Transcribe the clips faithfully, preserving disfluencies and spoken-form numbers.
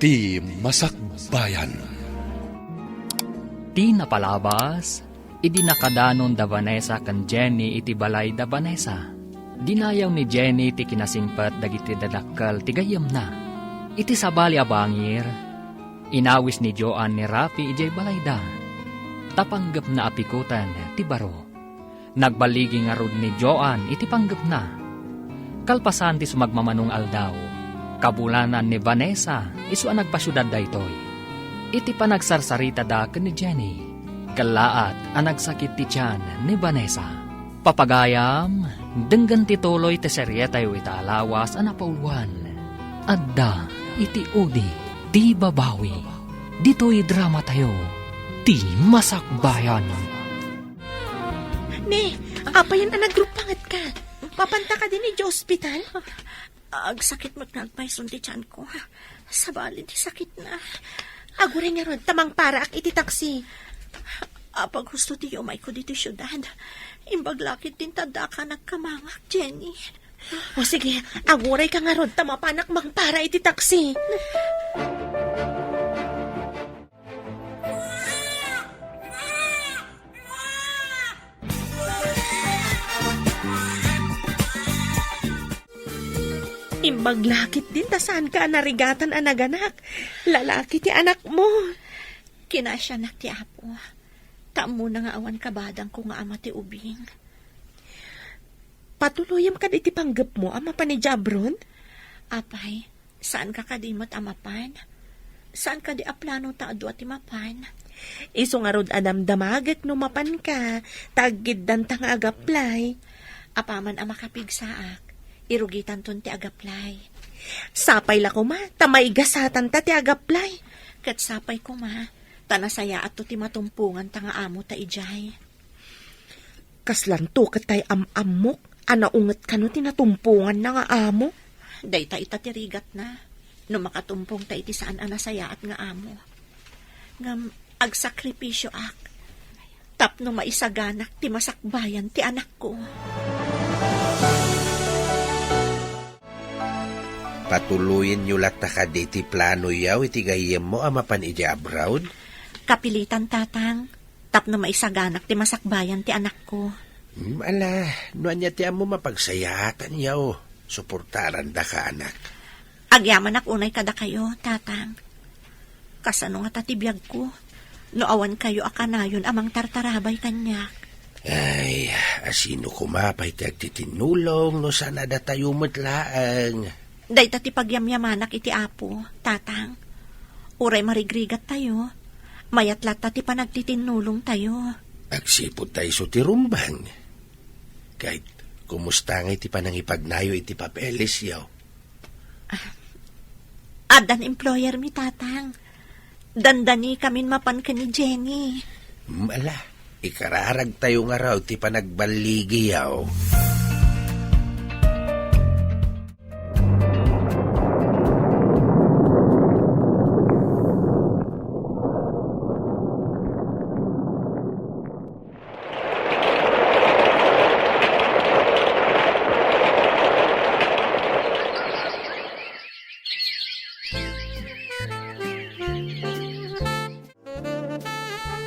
Ti Masakbayan. Ti napalabas, idi nakadanon da Vanessa ken Jenny iti balay da Vanessa, dinayaw ni Jenny ti kinasingpet dagiti dadakkel ti gayyemna. Iti sabali a bangir, inawis ni Joan ni Rafi idiay balayda, ta panggepna a pikoten ti baro. Nagballigi ngarud ni Joan iti panggepna. Kalpasan ti sumagmamano nga aldaw, kabulanan ni Vanessa isu a nagpasiudad daytoy. Iti panagsarsaritada ken ni Jenny, kellaat a nagsakit ti tian ni Vanessa. Papagayam, denggen ti tuloy ti serietayo ita a lawas a napauluan. Adda iti udi ti babawi. Ditoy dramatayo, Ti Masakbayan. Ne, apay a nagruppangetka? Mapanta kadi idiay ospital? Agsakit met nga agpayson ti tianko. Sabali ti sakitna. Aguray ngarud ta mangparaak iti taksi. Apay, husto ti umayko ditoy siudad. Imbag la ketdin ta adda a nagkamangak, Jenny. O sige, agurayka ngarud ta mapanak mangpara iti taksi. Imbag la ketdin ta saanka a narigatan a naganak. Lalaki ti anakmo. Kinasianak ti Apo. Ta ammona nga awan kabadangko nga ama ti ubing. Patuloyem kadi ti panggepmo a mapan idiay abroad? Apay, saanka kadi met a mapan? Saan kadi a plano ta adu a ti mapan? Isu ngarud a damdamagek no mapanka, ta aggiddanta nga agaplay. Apaman a makapigsaak, irugitanton ti agaplay. Sapay la koma, ta maigasatanta ti agaplay. Ket sapay koma, ta nasayaatto ti matumponganta nga amo ta idiay. Kaslanto ket tay am-ammok a naunget kano ti natumponganna nga amo? Dayta ita ti rigatna, no makatumpongta iti saan a nasayaat nga amo. Ngem agsakripisioak tapno maisaganak ti masakbayan ti anakko. Patuloyenyo latta kadi ti planoyo iti gayyemmo a mapan idiay abroad? Kapilitan, Tatang, tapno maisaganak ti masakbayan ti anakko. Hmm, ala, no ania ti ammo, mapagsayaatanyo. Suportarandaka, anak. Agyamanak unay kadakayo, Tatang. Kasano ngata ti biagko no awan kayo a kanayon a mangtartarabay kaniak? Ay, asino koma pay ti agtitinnulong no saan a datayo met laeng? Dayta ti pagyamyamanak iti Apo, Tatang. Uray marigrigattayo, mayat latta ti panagtitinnulongtayo. Agsipud ta isu ti rumbeng. Ket, kumusta ngay ti panangipagnayo iti papelesyo? Ah, addan employer mi, Tatang. Dandanikamin mapan ken ni Jenny. Hmm, ala, ikararagtayo ngarud ti panagballigiyo.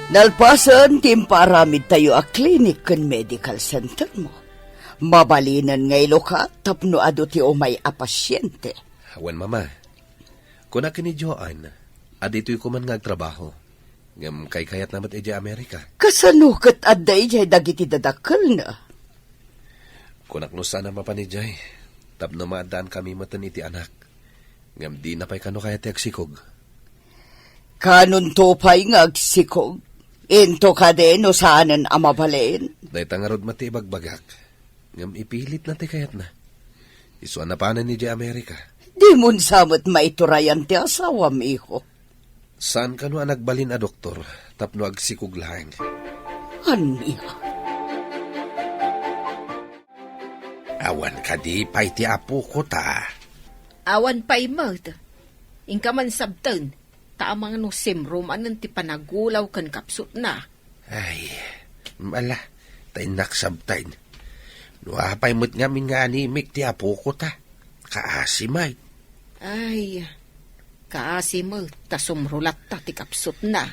Nalpasen ti impaaramidtayo a clinic ken medical center mo, mabalinen nga ilukat tapno adu ti umay a pasiente. Wen, Mama. Kunak ken ni Joan a ditoy koma nga agtrabaho, ngem kaykayatna met idiay Amerika. Kasano ket adda idiay dagiti dadakkelna? Kunak no saan a mapan idiay, tapno maaddaankamin metten iti anak. Ngem dina pay kano kayat ti agsikog. Kanonto pay nga agsikog? Into kadi no saanen a mabalin? Dayta ngarud met ti ibagbagak. Ngem ipilitna ti kayatna. Isu a napanen idiay Amerika. Dimon sa met maiturayan ti asawam, iho. Saan kano a nagbalin a doktor tapno agsikog laeng? Ania? Awan kadi pay ti apoko ta? Awan pay met. Inka man sabten, ta amangan no simro manen ti panagulaw ken kapsutna. Ay, ala, ta innak sabten. No apay met ngamin nga animik ti apoko ta, kaasi met. Ay, Kaasi met ta sumro latta ti kapsutna.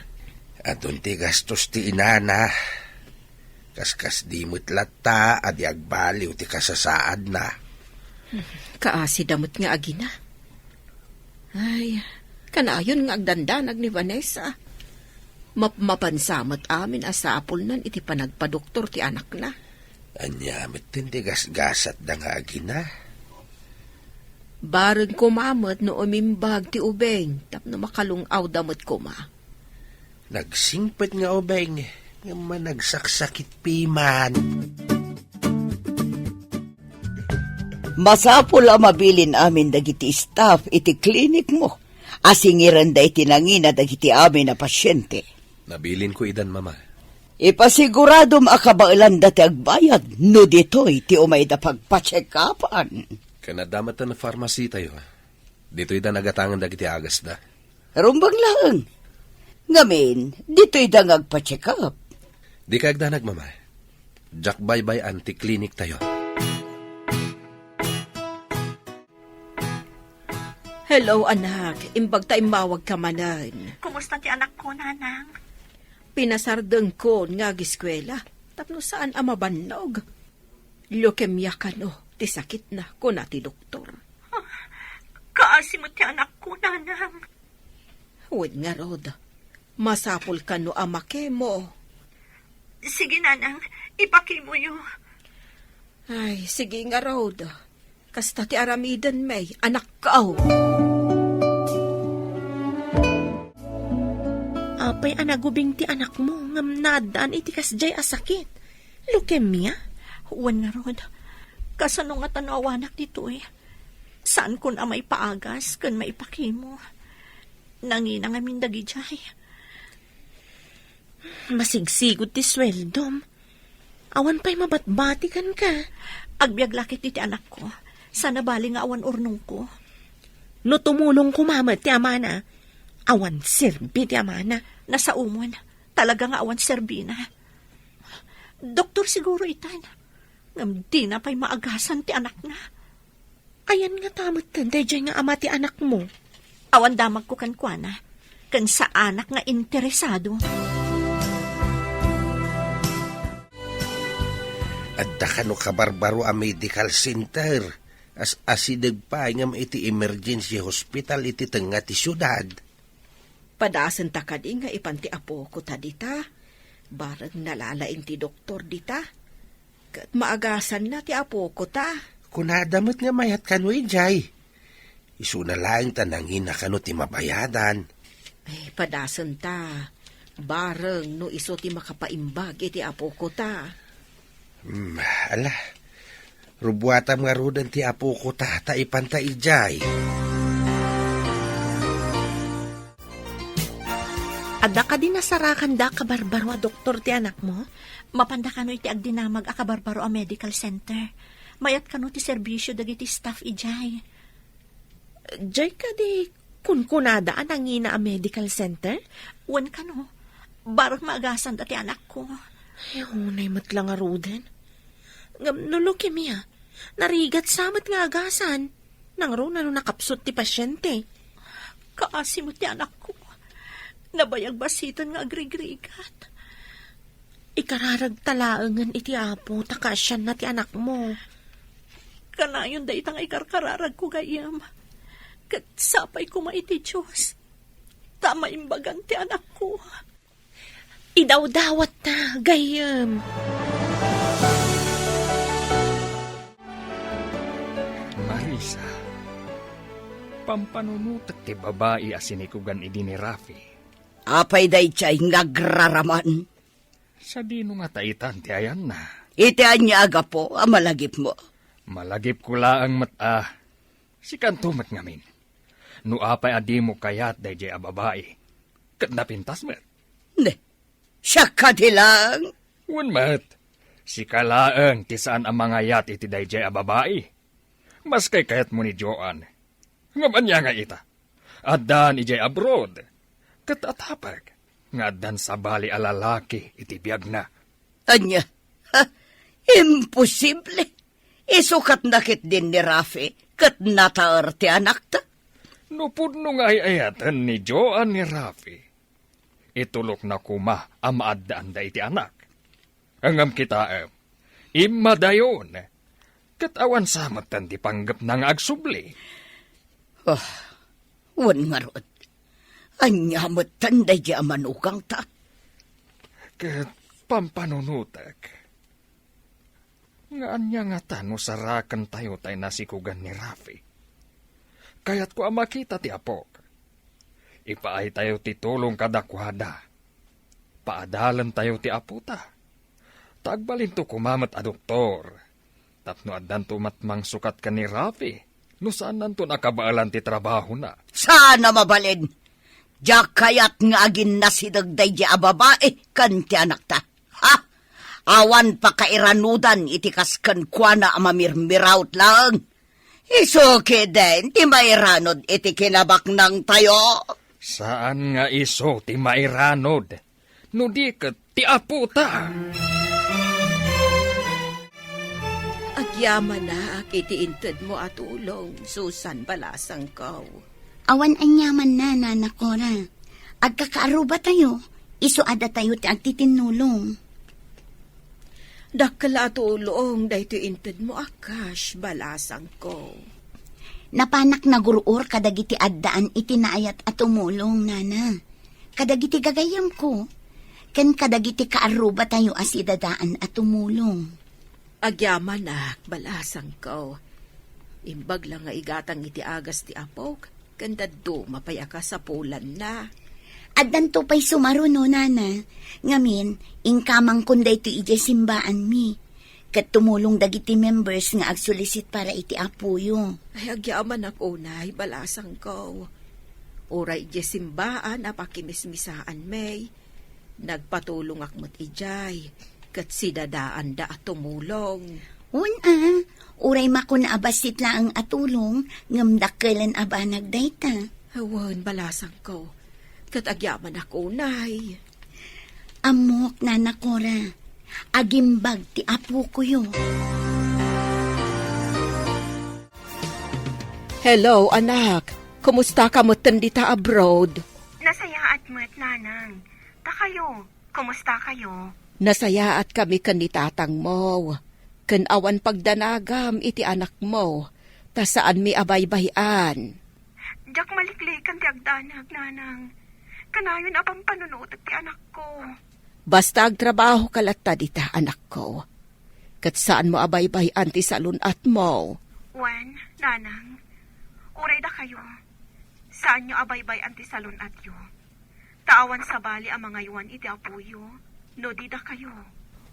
Adun ti gastos ti inana. Kaskasdi met latta a di agbaliw ti kasasaadna. Kaasida met nga agina. Ay, kanayon nga agdandanag ni Vanessa. Mapmapansa met amin a sapulnan iti panagpadoktor ti anakna. Ania met ti gasgasatda nga agina? Bareng koma met no umimbag ti ubing tapno makalung-awda met koma. Nagsingpet nga ubing, ngem managsaksakit piman. Masapul a mabilin amin dagiti staff iti klinikmo a singirenda iti nangina dagiti amin a pasiente. Nabilinko idan, Mama. Ipasiguradom a kabaelanda ti agbayad no ditoy ti umayda pagpacheck-upan. Ken adda met a pharmacy tayo. Ditoy da nagatangan dagiti agasda. Rumbeng laeng. Ngamin, ditoy da nga agpa-check up. Di kayagdanag, Mama. Diak baybay-an ti klinik tayo. Hello, anak. Imbag ta immawagka manen. Kumusta ti anakko, Nanang? Pinasardengkon nga agiskuela tapno saan a mabannog. Leukemia kano ti sakitna, kuna ti doktor. Kaasi met ti anakko, Nanang. Wen ngarud, masapul kano a makemo. Sige, Nanang, ipakimoyo. Ay, sige ngarud. Kasta ti aramiden, may anakko. Apay a nagubing ti anakmo ngem naaddaan iti kasdiay a sakit? Leukemia? Wen ngarud, kasano ngata no awanak ditoy? Saankon a maipaagas ken maipakimo. Nangina ngamin dagidiay. Masigsigud ti sueldom. Awan pay mabatbati kenka. Agbiag la ket iti anakko. Sana bali nga awan urnongko. No tumulong koma met ti amana, awan serbi ti amana. Nasaomon. Talaga nga awan serbina. Doktor siguro itan. Ngem dina pay maagasan ti anakna. Ayan ngata metten daydiay nga ama ti anakmo? Awan damagko kenkuana, ken saanak nga interesado. Adda kano kabarbaro a medical center, as-asideg pay ngem iti emergency hospital iti tengnga ti siudad. Padasenta kadi nga ipan ti apokota dita? Bareng nalalaing ti doktor dita. Ket maagasanna ti apokota. Kunada met nga mayat kano idiay. Isuna laeng ta nangina kano ti mabayadan. Ay, padasenta. Bareng no isu ti makapaimbag iti apokota. Hmm, ala. Rubuatam ngaruden ti apokota ta ipanta idiay. Adda kadi nasarakanda a kabarbaro a doktor ti anakmo? Mapanda kano iti agdinamag a kabarbaro a medical center. Mayat kano ti serbisio dagiti staff idiay. Diay kadi kunkunada a nangina a medical center? Wen kano, bareng maagasanda ti anakko. Ay, unay met la ngaruden. Ngem no leukemia, narigat sa met nga agasan. Nangruna no nakapsut ti pasiente. Kaasi met ti anakko. Nabayag basiten nga agrigrigat. Ikararagta laengen iti Apo ta kaasianna ti anakmo. Kanayon dayta nga ikarkararagko gayyem. Ket sapay koma iti Dios ta maimbagan ti anakko. Idawdawatta, gayyem. Marisa, pampanunotek ti babai a sinikugan idi ni Rafi. Apay daydiay nga agraraman? Sadino ngata itan ti ayanna? Iti ania a gapu a malagipmo? Malagipko laeng met a sikanto met ngamin. No apay a dimo kayat daydiay a babai, ket napintas met. Ne, siak kadi laeng? Wen met, sika laeng ti saan a mangayat iti daydiay a babai. Maski kayatmo ni Joan. Ngem ania nga ita? Addan idiay abroad. Ket atapek nga addan sabali a lalaki iti biagna. Ania? Ha? Imposible! Isukatna ketdin ni Rafi ket nataer ti anakta. No pudno nga ay-ayaten ni Joan ni Rafi, itulokna koma a maaddaanda iti anak. Ngem kitaem, immadayon, ket awan sa metten ti panggepna nga agsubli. Ah, wen ngarud, ania metten daydi a manugangta? Ket pampanunotek nga ania ngata no sarakentayo tay nasikogan ni Rafi. Kayatko a makita ti apok. Ipaaytayo ti tulong kadakuada. Paadalentayo ti apota. Ta agbalinto koma met a doktor. Tapno addanto met mangsukat ken ni Rafi no saannanto a kabaelan ti trabahona. Saan a mabalin! Diak kayat nga aginnasideg daydi a babai ken ti anakta. Ha? Awan pakairanudan iti kas kenkuana a mamirmirawt laeng. Isu ketdin ti mairanod iti kinabaknangtayo. Saan nga isu ti mairanod, no di ket ti apota. Agyamanak iti intedmo a tulong, Susan, balasangko. Awan aniamanna, Nana Cora. Agkakaarrubatayo, isu a datayo ti agtitinnulong. Dakkel a tulong daytoy intedmo a cash, balasangko. Napanak nagur-or kadagiti addaan iti naayat a tumulong, Nana. Kadagiti gagayyemko, ken kadagiti kaarrubatayo a sidadaan a tumulong. Agyamanak, balasangko. Imbag la nga igatang iti agas ti apok, ken dadduma pay a kasapulanna. Addanto pay sumaruno, Nana. Ngamin, inkamangkon daytoy idiay simbaanmi. Ket tumulong dagiti members nga agsulisit para iti apoyo. Ay, agyamanak unay, balasangko. Uray idiay simbaan a pakimismisaanmi, nagpatulongak met idiay, ket sidadaanda a tumulong. Wen a, uray makuna a bassit laeng a tulong, ngem dakkelen a banag dayta. Wen, balasangko, ket agyamanak unay. Ammok, Nana Cora, agimbag ti apokoyo. Hello, anak. Kumusta ka metten dita abroad? Nasayaat met, Nanang. Ta kayo, kumusta kayo? Nasayaat kami ken ni tatangmo. Ken awan pagdanagam iti anakmo, ta saanmi a baybay-an. Diak maliklikan ti agdanag, Nanang. Kanayon a pampanunotek ti anakko. Basta agtrabahoka latta dita, anakko. Ket saanmo a baybay-an ti salun-atmo. Wen, Nanang, uray dakayo, saanyo a baybay-an ti salun-atyo. Ta awan sabali a mangaywan iti apoyo, no di dakayo.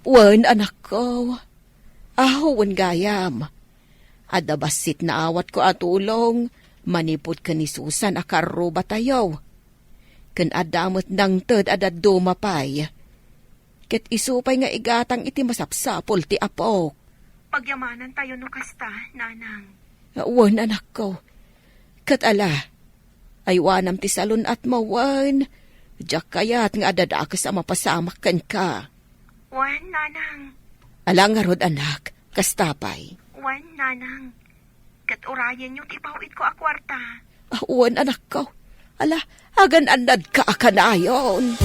Wen, anakko. Aho, wen gayam. Adda bassit naawatko a tulong manipud ken ni Susan a karrubatayo. Ken adda met nangted a dadduma pay. Ket isu pay nga igatang iti masapsapul ti apok. Pagyamanantayo no kasta, Nanang. Wen, anakko. Ket ala, aywanam ti salun-atmo wen. Diak kayat nga adda dakes a mapasamak kenka. Wen, Nanang. Ala ngarud, anak, kasta pay. Wen, Nanang. Ket urayenyo ti ipaw-itko a kuarta. Ah, wen, anakko. Ala, agan-annadka a kanayon.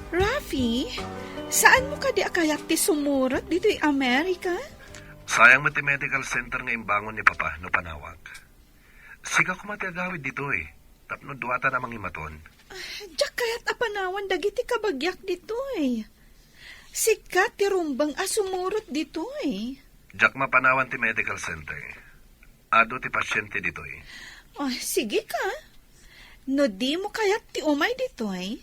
Rafi, saanmo kadi a kayat ti sumurot ditoy Amerika? Sayang met ti medical center nga imbangon ni Papa no panawak. Sika koma ti agawid ditoy, tapno duatan a mangimaton. Ah, diak kayat a panawan dagiti kabagiak ditoy. Sika ti rumbeng a sumurot ditoy. Diak mapanawan ti medical center. Adu ti pasiente ditoy. Ah, sige ka. No dimo kayat ti umay ditoy,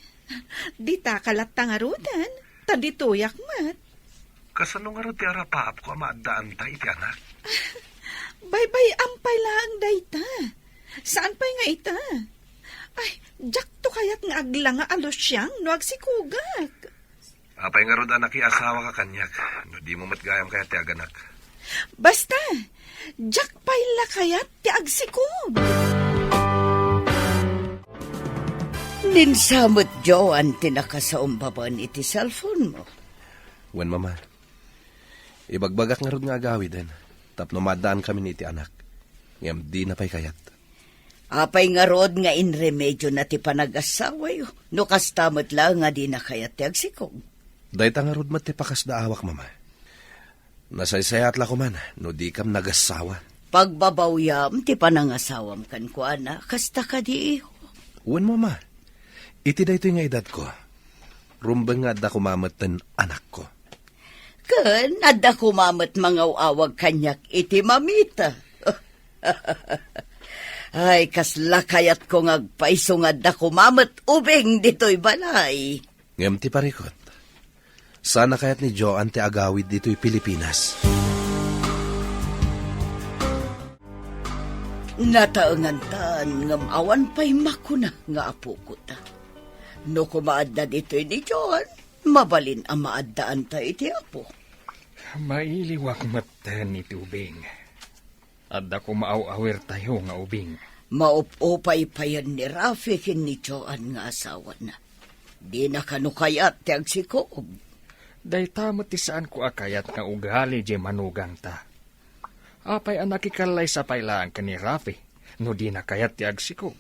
dita ka latta ngaruden, ta ditoyak met. Kasano ngarud ti arapaapko a maaddaanta iti anak? Baybay-am pay laeng dayta. Saan pay nga ita? Ay, diakto kayat nga aglanga a lusiang no agsikogak. Apay ngarud a nakiasawaka kaniak, no dimo met gayam kayat ti aganak? Basta, diak pay la kayat ti agsikog. Ninsa met, Joan, ti nakasaumbabaen iti cellphone mo? Wen, Mama. Ibagbagak ngarud nga agawiden. tapno maaddaankamin iti anak. Ngem dina pay kayat. Apay ngarud nga inremediona ti panagassawayo, no kasta met la nga dina kayat ti agsikog? Dayta ngarud met ti pakasdaawak, Mama. Nasaysayaat la koman no dikam nagassawa. Pagbabawyam ti panangasawam kenkuana, kasta kadi, iho? Wen, Mama. Iti daytoy nga edadko, rumbeng nga adda koma metten anakko. Ken adda koma met mangaw-awag kaniak iti mamita. Ay, kasla kayatko nga agpayso nga adda koma met ubing ditoy balay. Ngem ti parikut, sana kayat ni Joan ti agawid ditoy Pilipinas. Nataengantan ngem awan pay makuna nga apokota. No koma adda ditoy ni Joan, mabalin a maaddaanta iti Apo. Mailiwak metten iti ubing. Adda koma aw-awirtayo nga ubing. Maup-upay payen ni Rafi ken ni Joan nga asawana. Dina kano kayat ti agsikog? Dayta met ti saanko a kayat nga ugali diay manugangta. Apay a nakikallaysa pay laeng ken ni Rafi no dina kayat ti agsikog?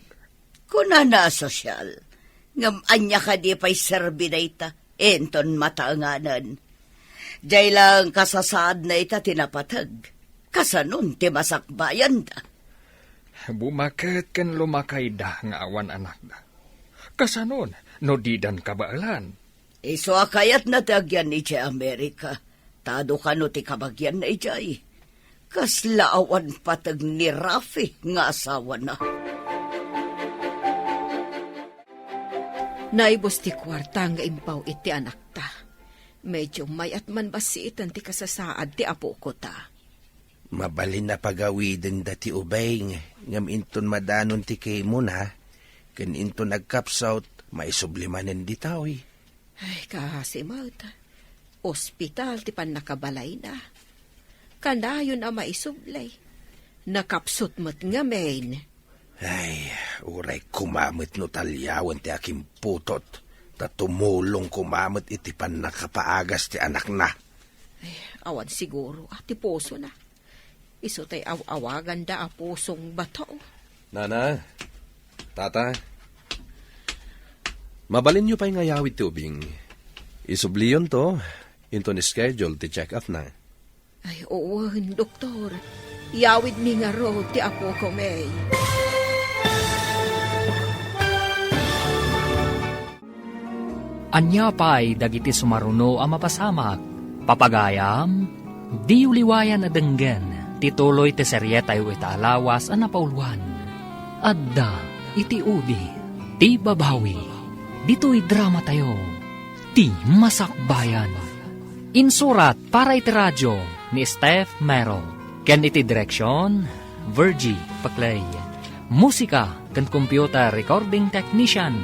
Kunana a sosyal, ngem ania kadi pay serbi dayta? Inton mataenganen. Diay laeng kasasaadna ita ti napateg. Kasanon ti masakbayanda? Bumaket ken lumakayda nga awan anakda. Kasanon no didan kabaelan? Isu a kayatna ti agyan idiay Amerika. Ta adu kano ti kabagianna idiay. Kasla awan pateg ni Rafi nga asawana. Naibus ti kuarta nga imbaw iti anakta. Medio may-at man bassiten ti kasasaad ti apokota. Mabalin a pagawidenda ti ubing, ngem inton madanon ti kimona, ken inton agkapsut, maisubli manen ditoy. Ay, kaasi met. Ospital ti pannakabalayna. Kanayon a maisubli. Nakapsut met ngamin. Ay, uray koma met no taliawen ti akimputot, ta tumulong koma met iti pannakapaagas ti anakna. Ay, awan siguro a ti pusona. Isu tay aw-awaganda a pusong bato. Nana, Tata, mabalinyo pay nga ayawid ti ubing. Isubliyonto, inton schedule ti check-up na. Ay, wen, doktor. Iyawidmi ngarud ti apoko, May. Ania pay dagiti sumaruno a mapasamak? Papagayam, diyo liwayan a denggen ti tuloy ti serietayo ita a lawas a napauluan. Adda iti udi ti babawi. Ditoy dramatayo, Ti Masakbayan. Insurat para iti radio ni Steph Mero, ken iti direksion, Virgie Paclay. Musika ken computer recording technician,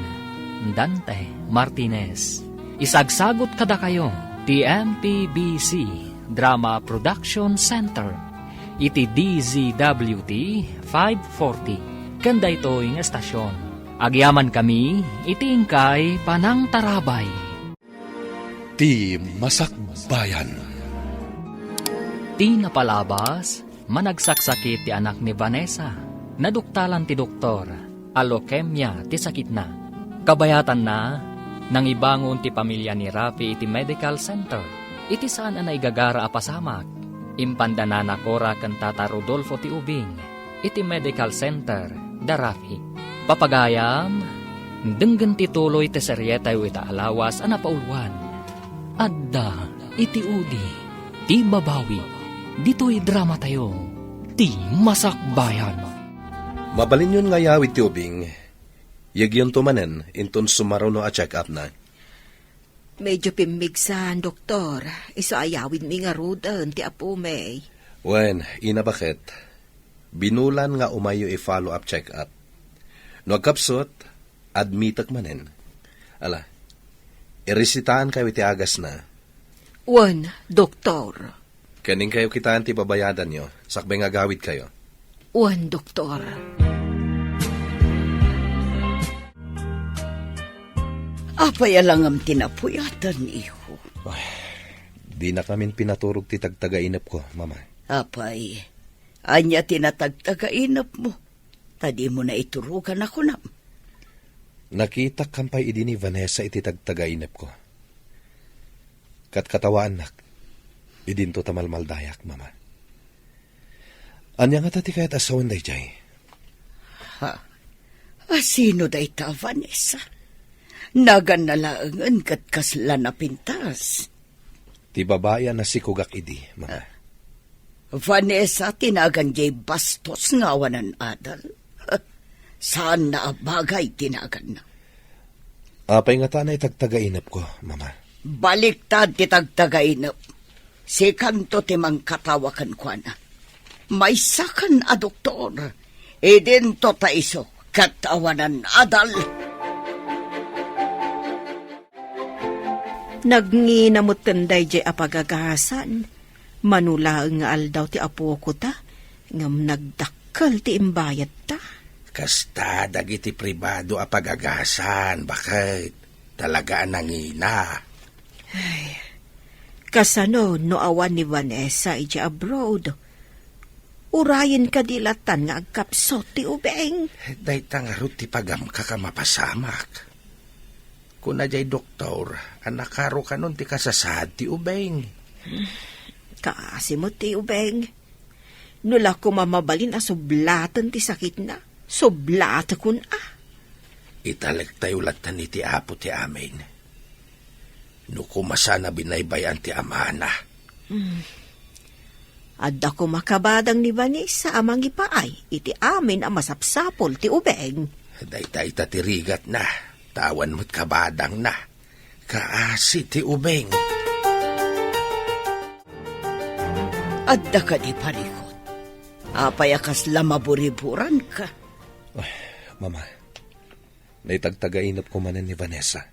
Dante Martinez. Isagsagut kadakayo ti M P B C Drama Production Center iti D Z W T five forty ken daytoy nga estasion. Agyamankami iti inkay panangtarabay. Ti Masakbayan. Ti napalabas, managsaksakit ti anak ni Vanessa. Naduktalan ti doktor a leukemia ti sakitna. Kabayatanna, nangibangon ti pamilya ni Rafi iti medical center. Iti saan a naigagara a pasamak, impanda Nana Cora ken Tata Rodolfo ti ubing iti medical center da Rafi. Papagayam, denggen ti tuloy ti serietayo ita a lawas a napauluan. Adda iti udi ti babawi. Ditoy dramatayo, Ti Masakbayan. Mabalinyon nga ayawid ti ubing, yekyonto manen inton sumaruno a check-up na. Medyo pimmigsan, doktor. Isu a ayawidmi ngaruden ti apomi. Wen, Ina, baket. Binulan nga umayyo i-follow-up check-up. No agkapsut, admitek manen. Ala, iresitaankayo iti agasna. Wen, doktor. Ken inkayo kitaen ti babayadanyo, sakbay nga agawidkayo. Wen, doktor. Apay a langam ti napuyaten, iho? Ay, dinakamin pinaturog ti tagtagainepko, Mama. Apay, ania ti natagtagainepmo? Ta dimo naiturogan a kunam. Nakitak kampay idi ni Vanessa iti tagtagainepko. Katkatawaannak, idinto ta malmaldayak, Mama. Ania ngata ti kayat a sawen daydiay? Ha? A sino dayta, Vanessa? Naganna laengen ket kasla napintas. Ti babai a nasikogak idi, Mama. Vanessa ti nagan diay bastos nga awanan adal. Saanna a bagay ti naganna. Apay ngata itagtagainepko, Mama? Baliktad ti tagtagainep. Sikanto ti mangkatawa kenkuana. Maysakan a doktor. Idinto ta isu ket awanan adal. Nagngina metten daydiay a pagagasan. Mano laeng nga aldaw ti apokota, ngem nagdakkel ti imbayadta. Kasta dagiti pribado a pagagasan, baket. Talaga a nangina. Ay, kasano no awan ni Vanessa idiay abroad? Urayen kadi latan nga agkapsut ti ubing? Dayta ngarud ti pagamkak a mapasamak. Kuna diay doktor a nakarukanon ti kasasaad ti ubing. Kaasi met ti ubing. No la koma mabalin a sublaten ti sakitna, sublatekon a. Italektayo latan iti Apo ti amin. No koma saan a binaybay-an ti amana. Hmm. Adda koma kabadang ni Vanessa a mangipaay iti amin a masapsapul ti ubing. Dayta ita ti rigatna, ta awan met kabadangna. Kaasi ti ubing. Adda kadi parikut? Apay a kasla maburiburanka? Ay, Mama, naitagtagainepko manen ni Vanessa.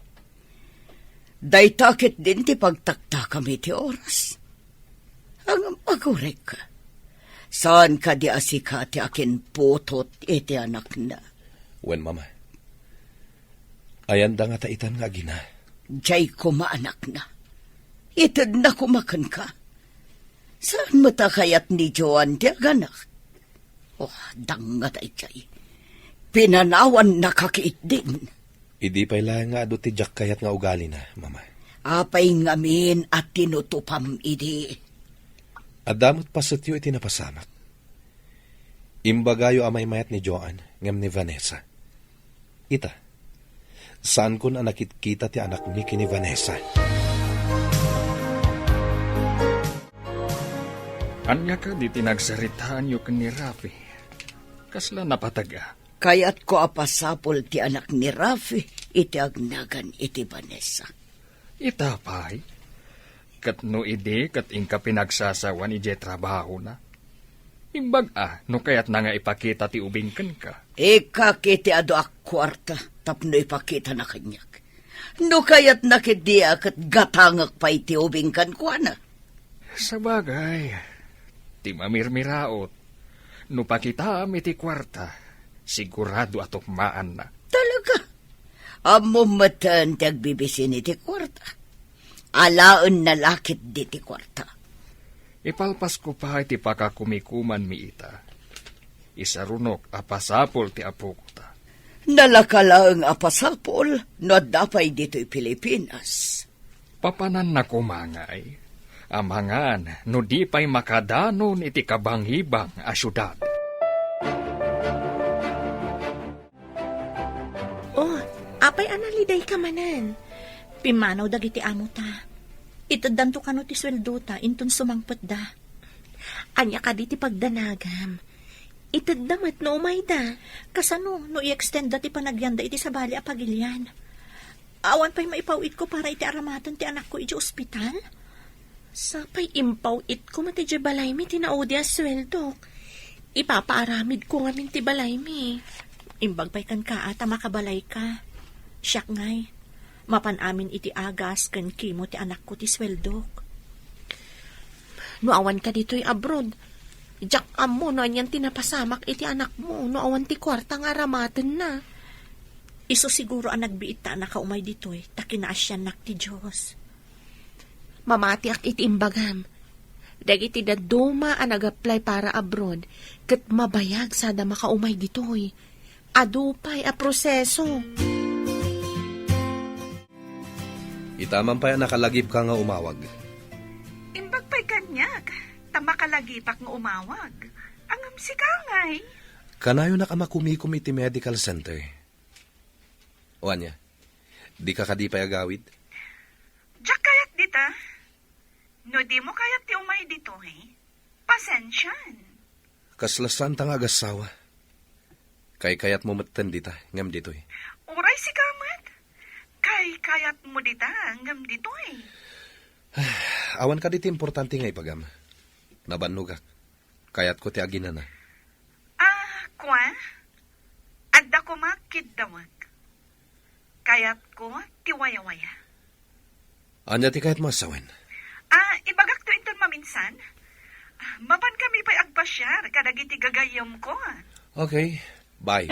Dayta ketdin ti pagtaktakam iti oras. Ngem agurekka. Saan kadi a sika ti akinputot iti anakna? Wen, Mama. Ayanda ngata itan nga agina? Diay koma anakna. Itedna koma kenka. Saan met a kayat ni Joan ti aganak? Oh, dangngata idiay. Pinanawannaka ketdin. Idi pay laeng nga adu ti diak kayat nga ugalina, Mama. Apay ngamin a tinutupam idi? Adda met pasetyo iti napasamak. Imbagayo a maymayat ni Joan ngem ni Vanessa. Ita, saankon a nakitkita ti anakmi ken ni Vanessa. Ania kadi ti nagsaritaanyo ken ni Rafi? Kasla napateg a? Kayatko a pasapul ti anak ni Rafi iti agnagan iti Vanessa. Ita pay? Ket no idi ket inka pinagsasawan idiay trabahona? Imbag a no kayatna nga ipakita ti ubing kenka. Ikkak iti adu a kuarta tapno ipakitana kaniak. No kayatna ketdi a ket gatangek pay ti ubing kenkuana. Sabagay, ti mamirmiraot, no pakitaam iti kuarta, sigurado a tukmaanna. Talaga? Ammom metten ti agbibisin iti kuarta. Alaenna la ketdi ti kuarta. Ipalpasko pay ti pakakumikumanmi ita. Isarunok a pasapul ti apokota. Nalaka laeng a pasapul no adda pay ditoy Pilipinas. Papananna koma ngay, amangan no di pay makadanon iti kabangibang a siudad. Oh, apay a nalidayka manen? Pimmanaw dagiti amota. Iteddanto kano ti sueldota inton sumangpetda. Ania kadi ti pagdanagam? Itedda met no umayda. Kasano no i-extendda ti panagyanda iti sabali a pagilian? Awan pay maipaw-itko para iti aramaten ti anakko idiay ospital? Sapay impaw-itko met idiay balaymi ti naudi a sueldok. Ipapaaramidko ngamin ti balaymi. Imbag pay kenka a ta makabalayka. Siak ngay, mapan amin iti agas ken kimo ti anakko ti sueldok. No awanka ditoy abroad, diak ammo no anian ti napasamak iti anakmo no awan ti kuarta nga aramatenna. Isu siguro a nagbiit ta a nakaumay ditoy ta kinaasiannak ti Dios. Mamatiak iti imbagam. Dagiti dadduma a nag-apply para abroad, ket mabayag sada makaumay ditoy. Adu pay a proseso. Ita man pay a nakalagipka nga umawag. Imbag pay kaniak, ta makalagipka nga umawag. Ngem sika ngay. Kanayonak a makumikom iti medical center. O ania, dika kadi pay agawid? Diak kayat dita. No dimo kayat ti umay ditoy, pasensian. Kasla saanta nga agassawa. Kaykayatmo metten dita, ngem ditoy. Uray sika met. Kaykayatmo dita, ngem ditoy. Awan kadi ti importante nga ibagam? Nabannogak. Kayatko ti aginana. Ah, kua? Adda koma kiddawek. Kayatko ti wayawaya. Ania ti kayatmo a sawen? Ah, ibagakto inton maminsan. Ah, mapankami pay agpasiar kadagiti gagayyemko. Okay. Bye.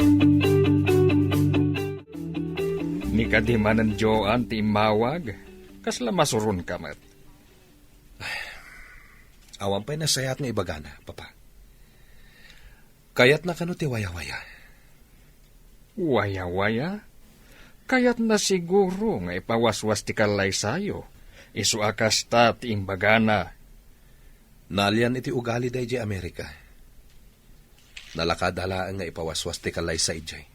Ni kadi manen Joan ti immawag, kasla masuronka met. Awan pay nasayaat nga ibagana, Papa. Kayatna kano ti wayawaya? Wayawaya? Kayatna siguro nga ipawaswas ti kallaysayo. Isu a kasta ti imbagana. Naalian iti ugalida idiay Amerika. Nalakada laeng nga ipawaswas ti kallaysa idiay.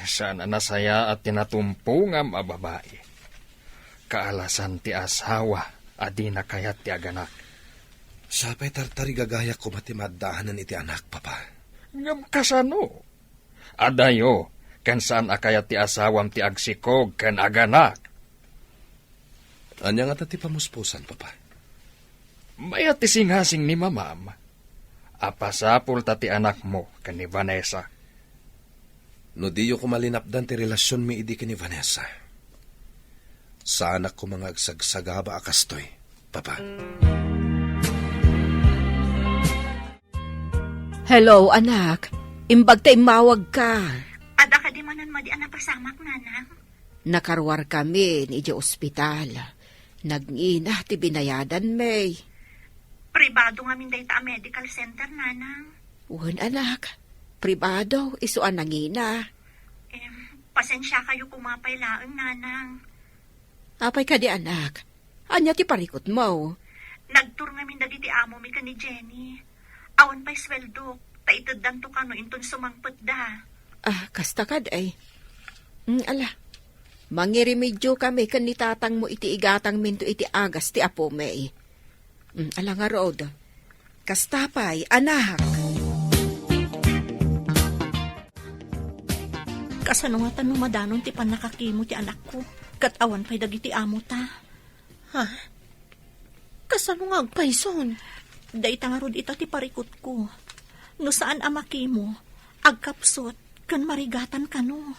Saan a nasayaat ti natumpongam a babai. Kaalasan ti asawa a dina kayat ti aganak. Sapay tartarigagayak koma ti maaddaanan iti anak, Papa. Ngem kasano? Adayo, ken saan a kayat ti asawam ti agsikog ken aganak. Ania ngata ti pamuspusan, Papa? Mayat ti singasing ni Mamam a pasapulta ti anakmo ken ni Vanessa. No diyo koma linapdan ti relasionmi idi ken ni Vanessa, saanak koma nga agsagsagaba a kastoy, Papa. Hello, anak. Imbag ta immawagka. Adda kadi manen madi a napasamak, Nanang? Nakaruarkami idiay ospital. Nagngina ti binayadanmi. Pribado ngamin dayta a medical center, Nanang. Wen, anak. Pribado, isu a nangina. Em, pasensiakayo koma pay laeng, Nanang. Apay kadi, anak? Ania ti parikutmo? Nagtur ngamin dagiti amomi ken ni Jenny. Awan pay sueldok, ta iteddanto kano inton sumangpetda. Ah, kasta kadi. Mm, ala. Mangiremedio kami ken ni tatangmo iti igatangminto iti agas ti apomi. Mm, ala ngarud. Kasta pay, anak. Kasano ngata no madanon ti pannakakemo ti anakko, ket awan pay dagiti amota? Ha? Kasano nga agpayson? Dayta ngarud ita ti parikutko. No saan a makemo, agkapsut ken marigatan kano.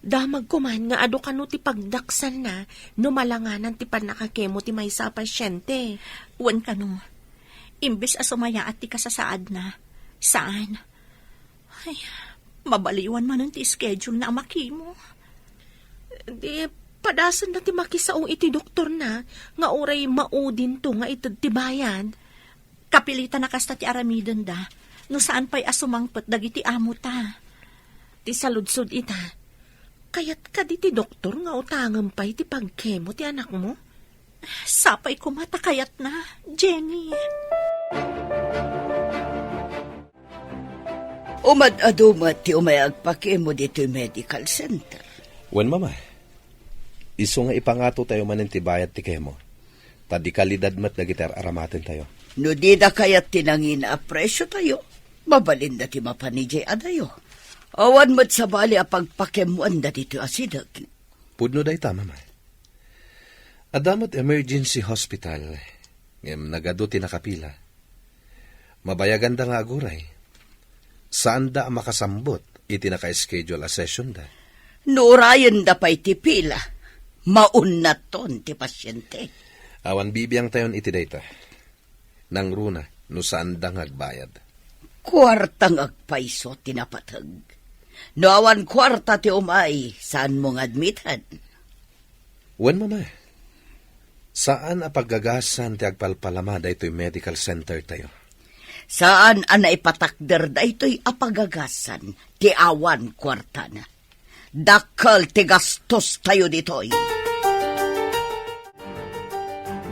Damagko man nga adu kano ti pagdaksanna no malanganan ti pannakakemo ti maysa a pasiente. Wen kano, imbes a sumayaat ti kasasaadna, saan. Ay, mabaliwan manen ti schedule na a makemo. Di, padasenna ti makisao iti doktorna nga uray maudinto nga ited ti bayad. Kapilitan a kasta ti aramidenda no saan pay a sumangpet dagiti amota. Ti saludsod ita, kayat kadi ti doktor nga utangem pay ti pagkemo ti anakmo? Sapay koma ta kayatna, Jenny. Umad-adu met ti umay agpakemo ditoy medical center. Wen, Mama. Isu nga ipangatotayo manen ti bayad ti kemo. Ta di kalidad met dagiti ar-aramatentayo. No dida kayat ti nangina a presiotayo, mabalinda ti mapan idiay adayo. Awan met sabali a pagpakemmoanda ditoy asideg. Pudno dayta, Mama. Adda met emergency hospital, ngem nagadu ti nakapila. Mabayaganda nga aguray. Saanda a makasambut iti naka-schedule a sessionda. No urayenda pay ti pila, maunnaton ti pasiente. Awan bibiangtayon iti dayta. Nangruna no saanda nga agbayad. Kuarta nga agpayso ti napateg. No awan kuarta ti umay, saanmo nga admiten? Wen, Mama. Saan a pagagasan ti agpalpalama daytoy medical center tayo. Saan a naipatakder daytoy a pagagasan ti awan kuartana. Dakkel ti gastos tayo ditoy.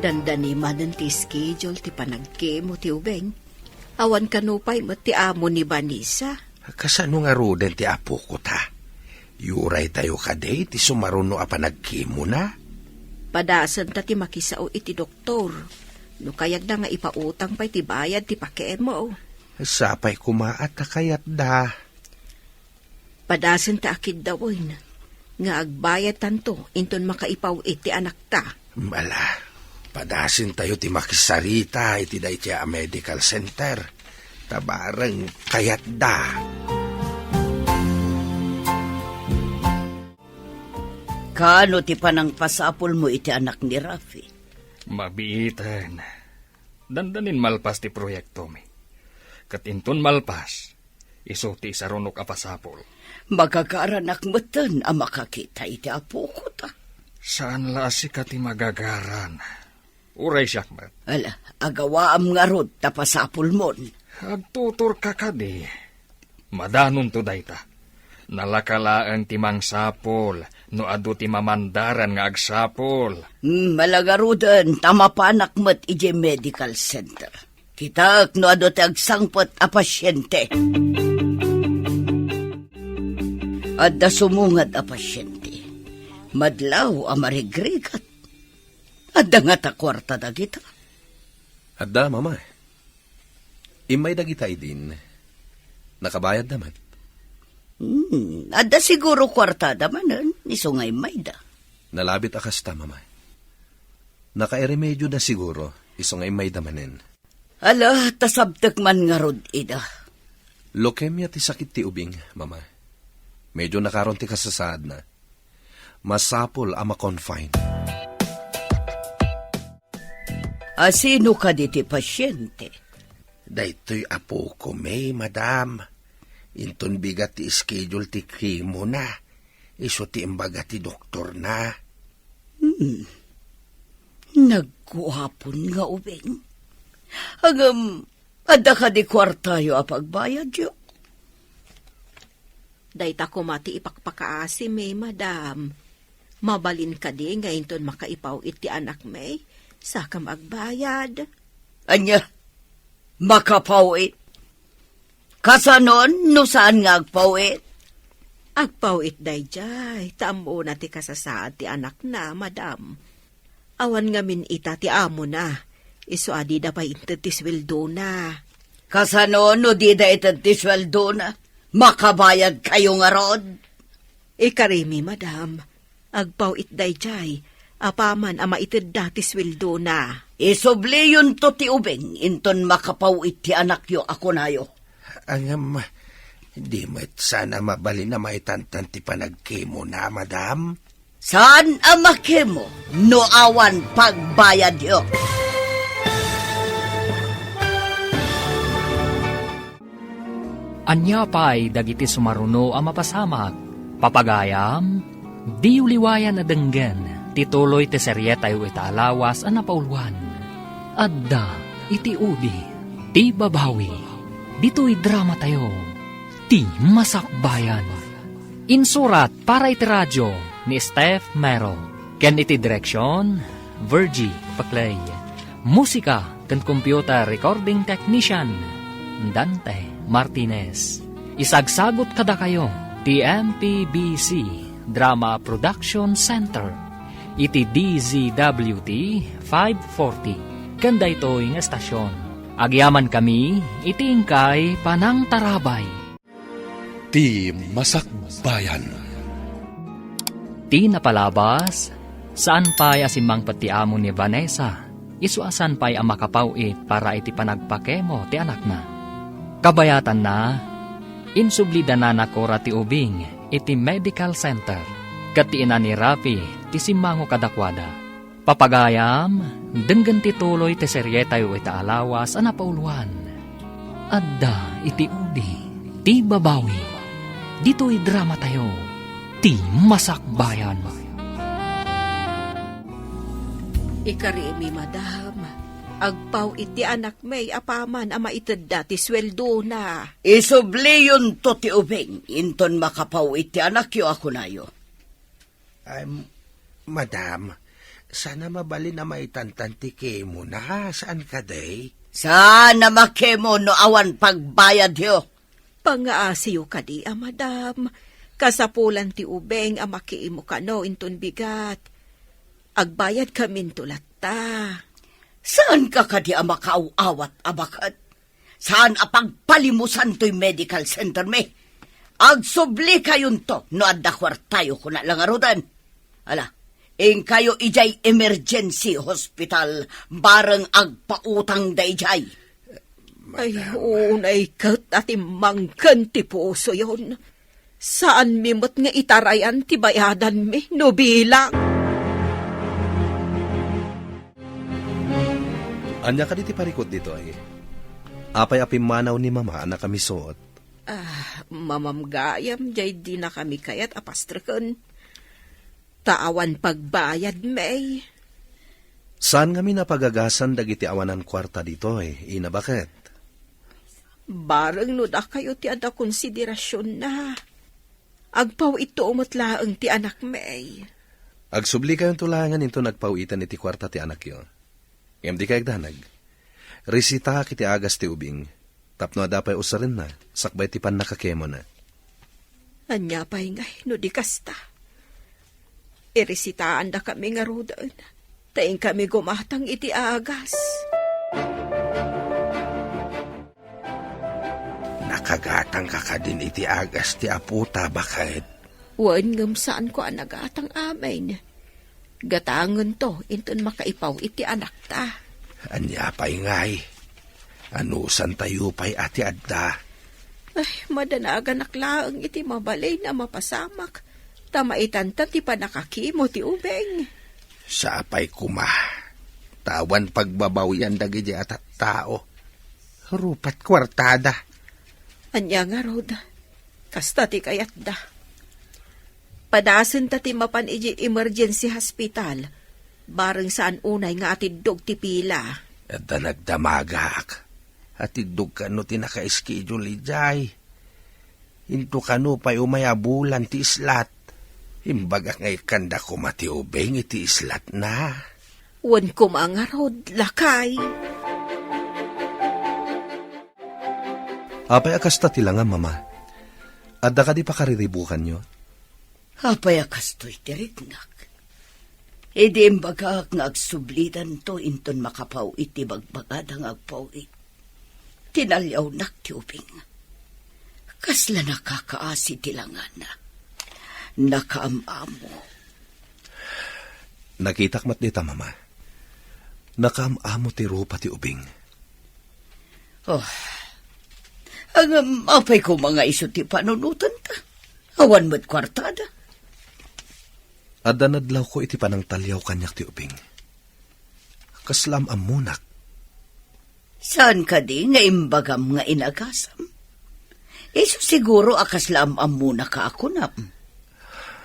Dandani manen ti schedule ti panagkemo ti ubing. Awan kano pay met ti amo ni Vanessa. Kasano ngaruden ti apoko ta? Yuray tayo kadi ti sumaruno a panagkemona? Padasen ta ti makisao iti doktor. No kayatda nga ipautang pay ti bayad ti pakemo. Sapay koma a ta kayatda. Padasen ta a kiddawen nga agbayad tanto inton makaipaw-it ti anakta. Ala, padasen tayo ti makisarita iti daytoy a medical center. Ta bareng kayatda. Kano ti panangpasapulmo iti anak ni Rafi? Mabiiten. Dandanin malpas ti proyektomi. Ket inton malpas, isu ti isarunok a pasapul. Magagaranak metten a makakita iti apoko ta. Saan la a sika ti magagaran. Uray siak met. Ala, agawaam ngarud ta pasapulmon. Agtuturka kadi. Madanonto dayta. Nalaka laeng ti mangsapul no adu ti mamandaran nga agsapul. Hmm, ala ngaruden ta mapanak met idiay medical center. Kitaek no adu ti agsangpet a pasiente. Adda sumungad a pasiente. Madlaw a marigrigat. Adda ngata kuarta dagita? Adda, Mama. Immay dagita idin. Nakabayadda met. Hmm, adda siguro kuartada manen, isu nga immayda. Nalabit a kasta, Mama. Nakairemedioda siguro, isu nga immayda manen. Ala, ta sabtek man ngarud ida. Leukemia ti sakit ti ubing, Mama. Medio nakaron ti kasasaadna. Masapul a ma-confine. A sino kadi ti pasiente? Daytoy apoko, May, madam. Inton bigat ti schedule ti chemo na, isu ti imbaga ti doktorna. Hmm. Nagguapon nga ubing. Ngem, adda kadi kuartayo a pagbayadyo? Dayta koma ti ipakpakaasimi, madam. Mabalin kadi nga inton makaipaw-it ti anakmi, sakam agbayad? Ania? Makapaw-it? Kasanon no saan nga agpaw-it? Agpaw-it daydiay, ta ammona ti kasasaad ti anakna, madam. Awan ngamin ita ti amona, isu a dida pay inted ti sueldona. Kasano no dida ited ti sueldona? Makabayadkayo ngarud? Ikarimi, madam, agpaw-it daydiay, apaman a maitedda ti sueldona. Isubliyonto ti ubing inton makapaw-it ti anakyo a kunayo. Ngem, di met saan a mabalin a maitantan ti panagkemona, madam? Saan a makemo no awan pagbayadyo. Ania pay dagiti sumaruno a mapasamak? Papagayam, diyo liwayan a denggen ti tuloy ti serietayo ita a lawas a napauluan. Adda iti udi ti babawi. Ditoy dramatayo, ti masakbayan. Insurat para iti radio ni Steph Mero, ken iti direksion, Virgie Paclay. Musika ken computer recording technician, Dante Martinez. Isagsagut kadakayo ti M P B C Drama Production Center iti D Z W T five forty ken daytoy nga estasion. Agyamankami iti inkay panangtarabay. Ti masakbayan. Ti napalabas, saan pay a simmangpet ti amo ni Vanessa, isu a saan pay a makapaw-it para iti panagpakemo ti anakna. Kabayatanna, insublidana nakura ti ubing iti medical center, ket ti ina ni Rafi ti simmango kadakuada. Papagayam, denggen ti tuloy ti serietayo ita a lawas a napauluan. Adda iti udi ti babawi. Ditoy dramatayo, ti masakbayan. Ikarimi, madam, agpaw-it ti anakmi apaman a maitedda ti sueldona. Isubliyonto ti ubing inton makapaw-it ti anakyo a kunayo. Ay, madam, saan a mabalin a maitantan ti kemona, saan kadi? Saan a makemo no awan pagbayadyo? Pangaasiyo kadi a madam, kasapulan ti ubing a makemo kano inton bigat. Agbayadkaminto latta. Saanka kadi a makaaw-awat a baket? Saan a pagpalimusan toy medical center mi? Agsublikayonto no adda kuartayo, kuna la ngaruden. Ala, inkayo idiay emergency hospital, bareng agpautang daydiay. Ay, madam. Unay ket a timmangken ti pusoyon. Saanmi met nga itarayan ti bayadanmi no bilang. Ania kadi ti parikut ditoy? Apay a pimmanaw ni Mama a nakamisuot? Ah, mamam gayam, jay dinakami kayat a pastreken. Ta awan pagbayadmi. Saan ngamin a pagagasan dagiti awanan kuarta ditoy, Ina, baket? Bareng no dakayo ti adda konsiderasionna. Agpaw-itto met laeng ti anakmi. Agsublikayonto laengen inton agpaw-iten iti kuarta ti anakyo. Ngem dikay agdanag. Resitaak iti agas ti ubing, tapno adda pay usarenna, sakbay ti pannakakemona. Ania pay ngay no di kasta? Iresitaandakami ngaruden, ta inkami gumatang iti agas. Nakagatangka kadin iti agas ti apota, baket? Wen, ngem saanko a nagatang amin. Gatangento inton makaipaw-it ti anakta. Ania pay ngay? Anusantayo pay a ti adda? Ay, madanaganak laeng iti mabalin a mapasamak, ta maitanta ti pannakakemo ti ubing. Sapay koma, ta awan pagbabawian dagiti a tattao. Rupat kuartada. Ania ngarud? Kasta ti kayatda. Padasenta ti mapan idiay emergency hospital, bareng saan unay nga atiddog ti pila. Adda nagdamagak. Atiddog kano ti naka-schedule idiay. Into kano pay umay a bulan ti islat. Imbagak nga ikkanda koma ti ubing iti islatna. Wen koma ngarud, lakay. Apay a kasta ti langam, Mama? Adda kadi pakariribukanyo? Apay a kastoy ti riknak? Idi imbagak nga agsublidanto inton makapaw-it ti bagbagada nga agpaw-it, tinaliawnak ti ubing. Kasla nakakaasi ti langana. Nakaam-amo. Nakitak met dita, Mama. Nakaam-amo ti rupa ti ubing. Oh. Ngem apay koma nga isu ti panunotanta? Awan met kuartada. Adda nadlawko iti panangtaliaw kaniak ti ubing. Kasla am-ammonak. Saan kadi nga imbagam nga inagasam? Isu siguro a kasla am-ammonaka a kunam.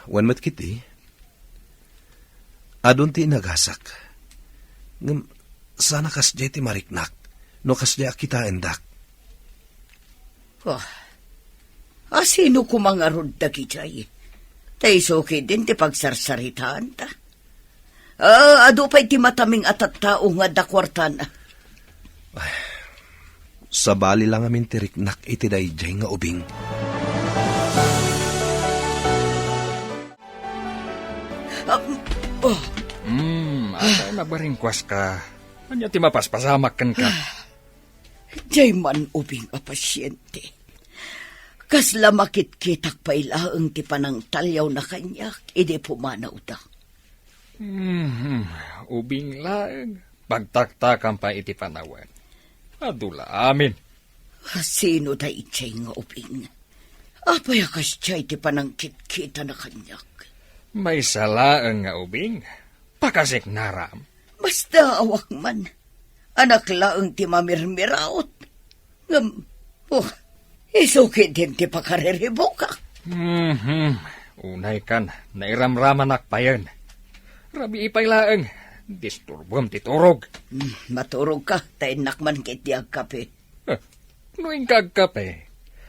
Wen met ketdi. Adun ti inagasak. Ngem, saan a kasdiay ti mariknak, no kasdiay a kitaendak. Oh. A sino koma ngarud dagidiay? Ta isu ketdin ti pagsarsaritaanta. Ah, adu pay ti mataming a tattao nga adda kuartana. Ay, sabali la ngamin ti riknak iti daydiay nga ubing. Ah, oh. Hmm, apay a nagbaringkuaska? Ania ti mapaspasamak kenka? Diay man ubing a pasiente. Kasla makitkitak pay laeng ti panangtaliawna kaniak idi pumanawda. Hmm, ubing laeng. Pagtaktakam pay iti panawen. Adu la amin. Sino daydiay nga ubing? Apay a kasdiay ti panangkitkitana kaniak? Maysa laeng nga ubing. Pakasiknaram. Basta awak man. Anak laeng ti mamirmiraot. Ngem, oh, isu ketdin ti pakariribukak. Mhm. Unay kan, nairamramanak payen. Rabii pay laeng, Disturbuam ti turog. Hmm, maturog ka, ta innak man ket di agkape. Eh, no inka agkape,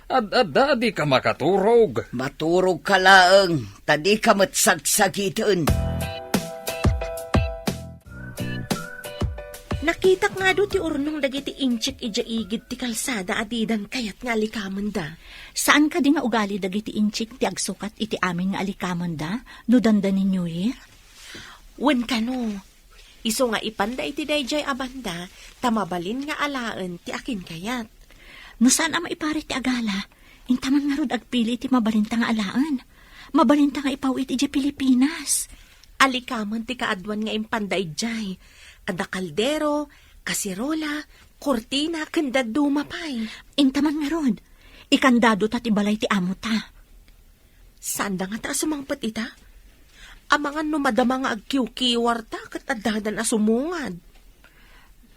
ad-adda a di ka makaturog. Maturog ka laeng, ta di ka met sagsagiten. Nakitak nga adu ti urnong dagiti inchik idiay igid ti kalsada a didan kayat nga alikamenda. Saan kadi nga ugali dagiti inchik ti agsukat iti amin nga alikamenda no dandani New Year? Wen kano, isu nga ipanda iti daydiay a banda, ta mabalin nga alaen ti akinkayat. No saan a maiparit ti agala, inta man ngarud agpili iti mabalinta nga alaen. Mabalinta nga ipaw-it idiay Pilipinas. Alikamen ti kaaduan nga impanda idiay. Adda kaldero, kaserola, kurtina, ken dadduma pay. Inta man ngarud, ikandadota ti balay ti amota. Saanda ngata a sumangpet ita? Amangan no madama nga agkiwkiwarta ket addadan a sumungad.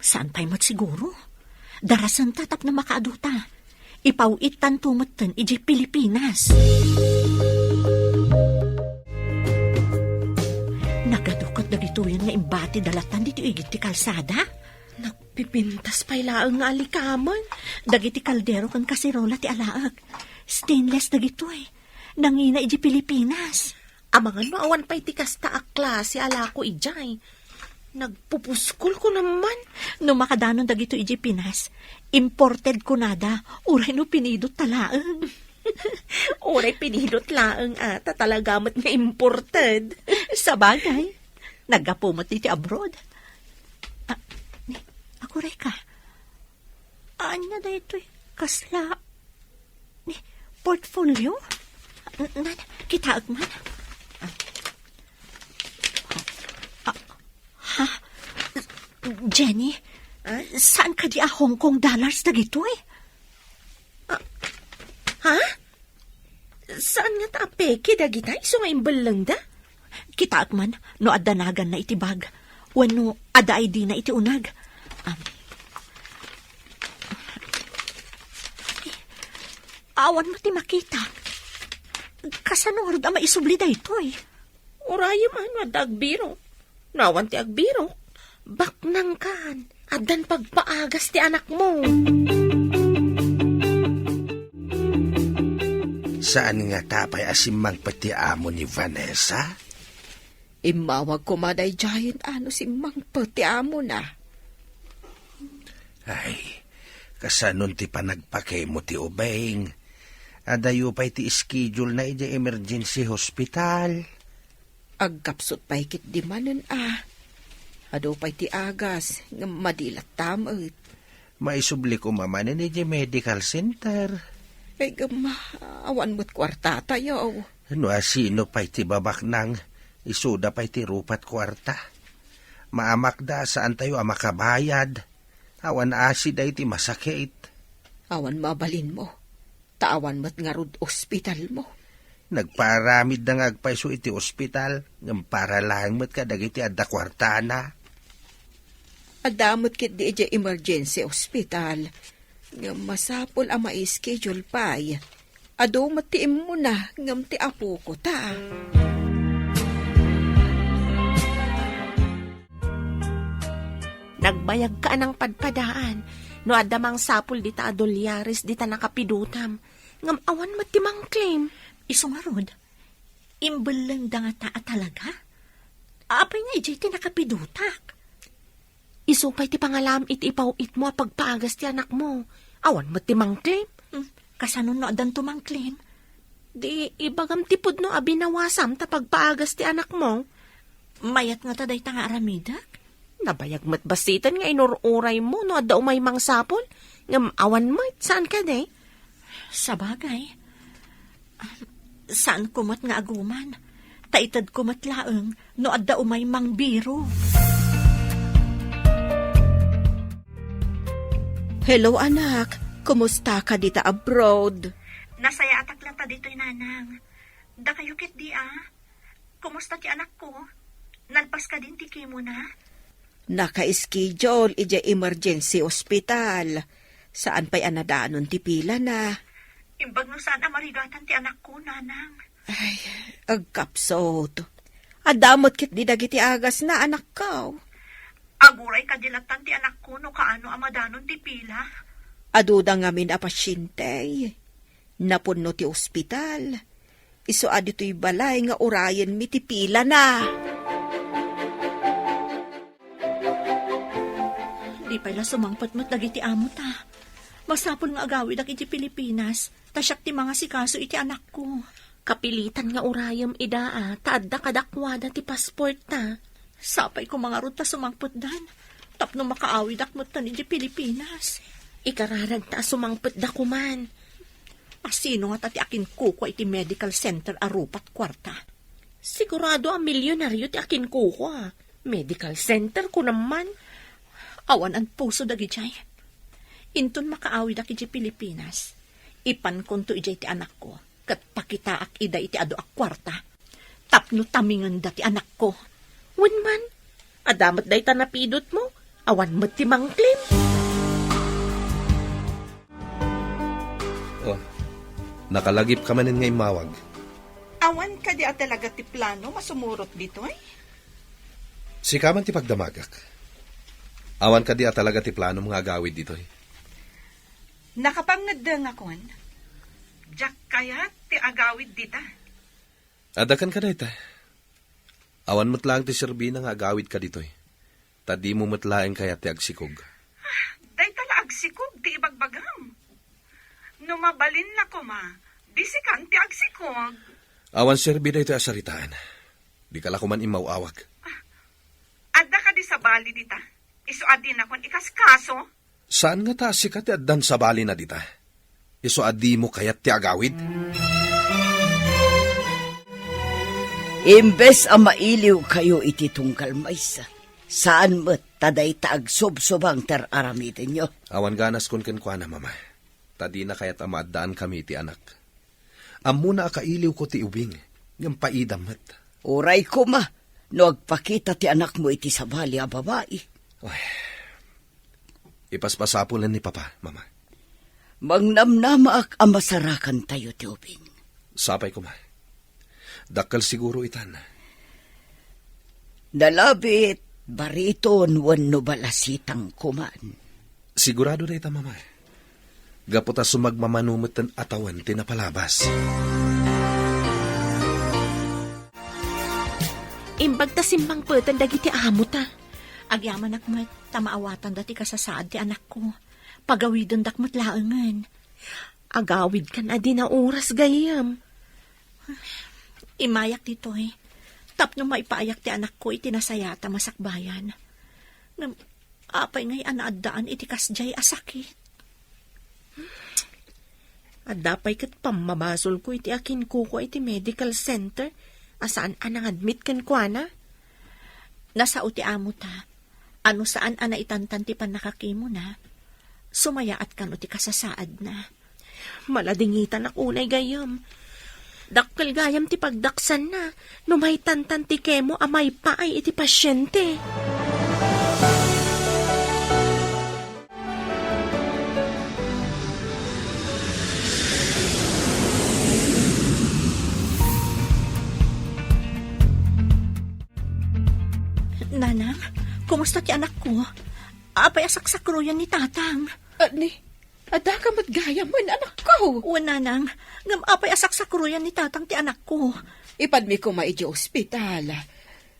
Saan pay met siguro? Darasenta tapno makaaduta. Ipaw-ittanto metten idiay Pilipinas. Nagadu ket dagitoyen nga imbati dalatan ditoy igid ti kalsada? Nagpipintas pay laeng nga alikamen. Dagiti kaldero ken kaserola ti alaek. Stainless dagitoy. Nangina idiay Pilipinas. Amangan no awan pay ti kasta a klase a lako idiay. Nagpupuskol ko naman. No makadanon dagito idiay Pinas, imported kunada, uray no pinidot ta laeng. Uray pinidot laeng, a, ta talaga met nga imported. Sabagay, naggapu met iti abroad. Ah, ni, aguray ka. Ania daytoy? Kasla? Ni, portfolio? N-, nan, kitaek man. Ah. Ah, ha? Jenny, ah? Saan kadi a Hong Kong dollars dagitoy? Ah, ha? Saan ngata a peke dagita isu nga imbellengda? Kitaek man no adda naganna iti bag, wenno adda I D na iti uneg. Am. Awan met ti makita. Kasano ngarud a maisubli daytoy? Urayem a no adda agbiro. No awan ti agbiro, baknangkan, addan pagpaagas ti anakmo. Saan ngata pay a simmangpet ti amo ni Vanessa? Immawag koma daydiayen a no simmangpet ti amona. Ay, kasanon ti panagpakemo ti ubing? Adayo pay ti schedule na idiay emergency hospital. Agkapsut pay ketdi manen a. Adu pay ti agas, ngem madi latta met. Maisubli koma manen idiay medical center. Ay, ngem, awan met kuartatayo. No asino pay ti babaknang, isuda pay ti rupat kuarta. Maamakda a saantayo a makabayad. Awan asi daytoy masakit. Awan mabalinmo. Ta awan met ngarud ospitalmo. Nagpaaramidda nga agpayso iti ospital, ngem para laeng met kadagiti adda kuartana. Adda met ketdi idiay emergency hospital, ngem masapul a mai-schedule pay. Adu met ti immuna, ngem ti apoko ta. Nagbayagka a nangpadpadaan no adda mangsapul dita a dolyares dita nakapidotam, ngem awan met ti mangclaim. Isu ngarud, imbellengda ngata a talaga? Apay nga idiay ti nakapidotak? Isu pay ti pangalam iti ipaw-itmo a pagpaagas ti anakmo. Awan met ti mangclaim. Hmm, kasano no addanto mangclaim? Di ibagam ti pudno a binawasam ta pagpaagas ti anakmo. Mayat ngata dayta nga aramidek? Nabayag met bassiten nga inur-uraymo no adda umay mangsapul, ngem awan met, saan kadi? Sabagay. Saanko met nga aguman, ta itedko met laeng no adda umay mangbiro. Hello, anak. Kumusta ka dita abroad? Nasayaatak latta ditoy, nanang. Dakayo ketdi a? Kumusta ti anakko? Nalpas kadin ti chemo na? Naka-schedule idiay emergency hospital. Saan pay a nadanon ti pilana. Imbag no saan a marigatan ti anakko, nanang. Ay, agkapsut. Adda met ketdi dagiti agasna, anakko. Aguray kadi lattan ti anakko no kaano a madanon ti pila. Aduda ngamin a pasiente. Napunno ti ospital. Isu a ditoy balay nga urayenmi ti pilana. Di pay la sumangpet met dagiti amo ta. Masapul nga agawidak iti Pilipinas, ta siak ti mangasikaso iti anakko. Kapilitan nga urayem ida a, ta adda kadakuada ti passport ta. Sapay koma ngarud ta sumangpetdan, tapno makaawidak metten iti Pilipinas. Ikararagta a sumangpetda koman. Asino ngata ti akinkukua iti medical center a rupat kuarta? Sigurado a milyonaryo ti akinkukua. Medical center, kunam man. Awan anpuso dagidiay. Inton makaawidak idiay Pilipinas, ipankonto idiay ti anakko, ket pakitaak ida iti adu a kuarta. Tapno tamingenda ti anakko. Wen man, adda met dayta napidutmo, awan met ti mangklim. Oh, nakalagipka manen nga immawag. Awan kadi a talaga ti plano masumurot ditoy? Sika man ti pagdamagak. Awan kadi a talaga ti planom nga agawid ditoy? Nakapangngeddengakon. Diak kayat ti agawid dita. Adda kenka dayta. Awan met laeng ti serbina nga agawidka ditoy. Ta dimo met laeng kayat ti agsikog. Dayta la agsikog ti ibagbagam. No mabalin la koma, di sikan ti agsikog. Awan serbi daytoy a saritaan. Dika la koman immaw-awag. Adda kadi sabali dita? Isu a dinakon ikaskaso? Saan ngata a sika ti addan sabalina dita? Isu a dimo kayat ti agawid? Imbes a mailiwkayo iti tunggal maysa, saan met ta dayta agsubsubang ti ar-aramidenyo. Awan ganaskon kenkuana, Mama, ta dina kayat a maaddaankami iti anak. Ammona a kailiwko ti ubing, ngem paidam met. Uray koma, no agpakita ti anakmo iti sabali a babai. Ay, ipaspasapulen ni Papa, Mama. Mangnamnamaak a masarakantayo ti ubing. Sapay koma. Dakkel siguro itan. Nalabit, bariton wenno balasitang koman. Sigurado dayta, Mama. Gapu ta sumagmamano metten a tawen ti napalabas. Imbag ta simmangpeten dagiti amo ta. Agyamanak met ta maawatanda ti kasasaad ti anakko. Pagawidendak met laengen. Agawidkan a di naoras, gayyem. Imayak ditoy, tapno maipaayak ti anakko iti nasayaat a masakbayan. Ngem apay ngay a naaddaan iti kasdiay a sakit? Adda pay ket pammabasolko iti akinkukua iti medical center a saan a nangadmit kenkuana. Nasao ti amo ta, a no saan a naitantan ti pannakakimona, sumayaat kano ti kasasaadna. Maladingitanak unay gayyem. Dakkel gayam ti pagdaksanna no maitantan ti kemo a maipaay iti pasiente. Nanang, kumusta ti anakko? Apay a saksakroyan ni Tatang? Ni, adda ka met gayam, anakko? Wen, Nanang, ngem apay a saksakroyan ni Tatang ti anakko? Ipadmi koma idiay ospital.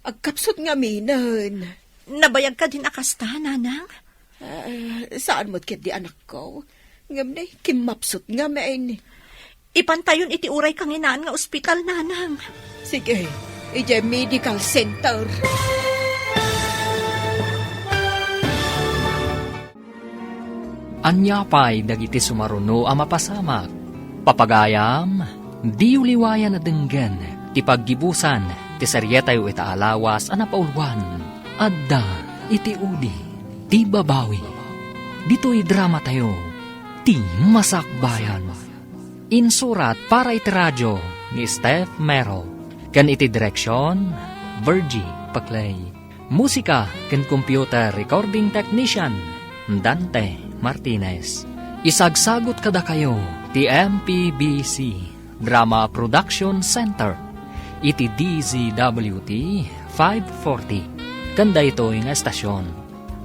Agkapsut ngaminen. Nabayag kadin a kasta, Nanang? Ah, saan met ketdi, anakko. Ngem ne, kimmapsut ngamin. Ipantayon iti uray kanginaan nga ospital, Nanang. Sige, idiay medical center. Ania pay dagiti sumaruno a mapasamak? Papagayam, diyo liwayan a denggen ti paggibusan ti serietayo ita a lawas a napauluan, Adda iti Udi ti Babawi. Ditoy dramatayo, Ti Masakbayan. Insurat para iti radio ni Steph Mero, ken iti direksion, Virgie Paclay. Musika ken computer recording technician, Dante Martinez. Isagsagut kadakayo ti M P B C Drama Production Center iti D Z W T five forty. Ken daytoy nga estasion,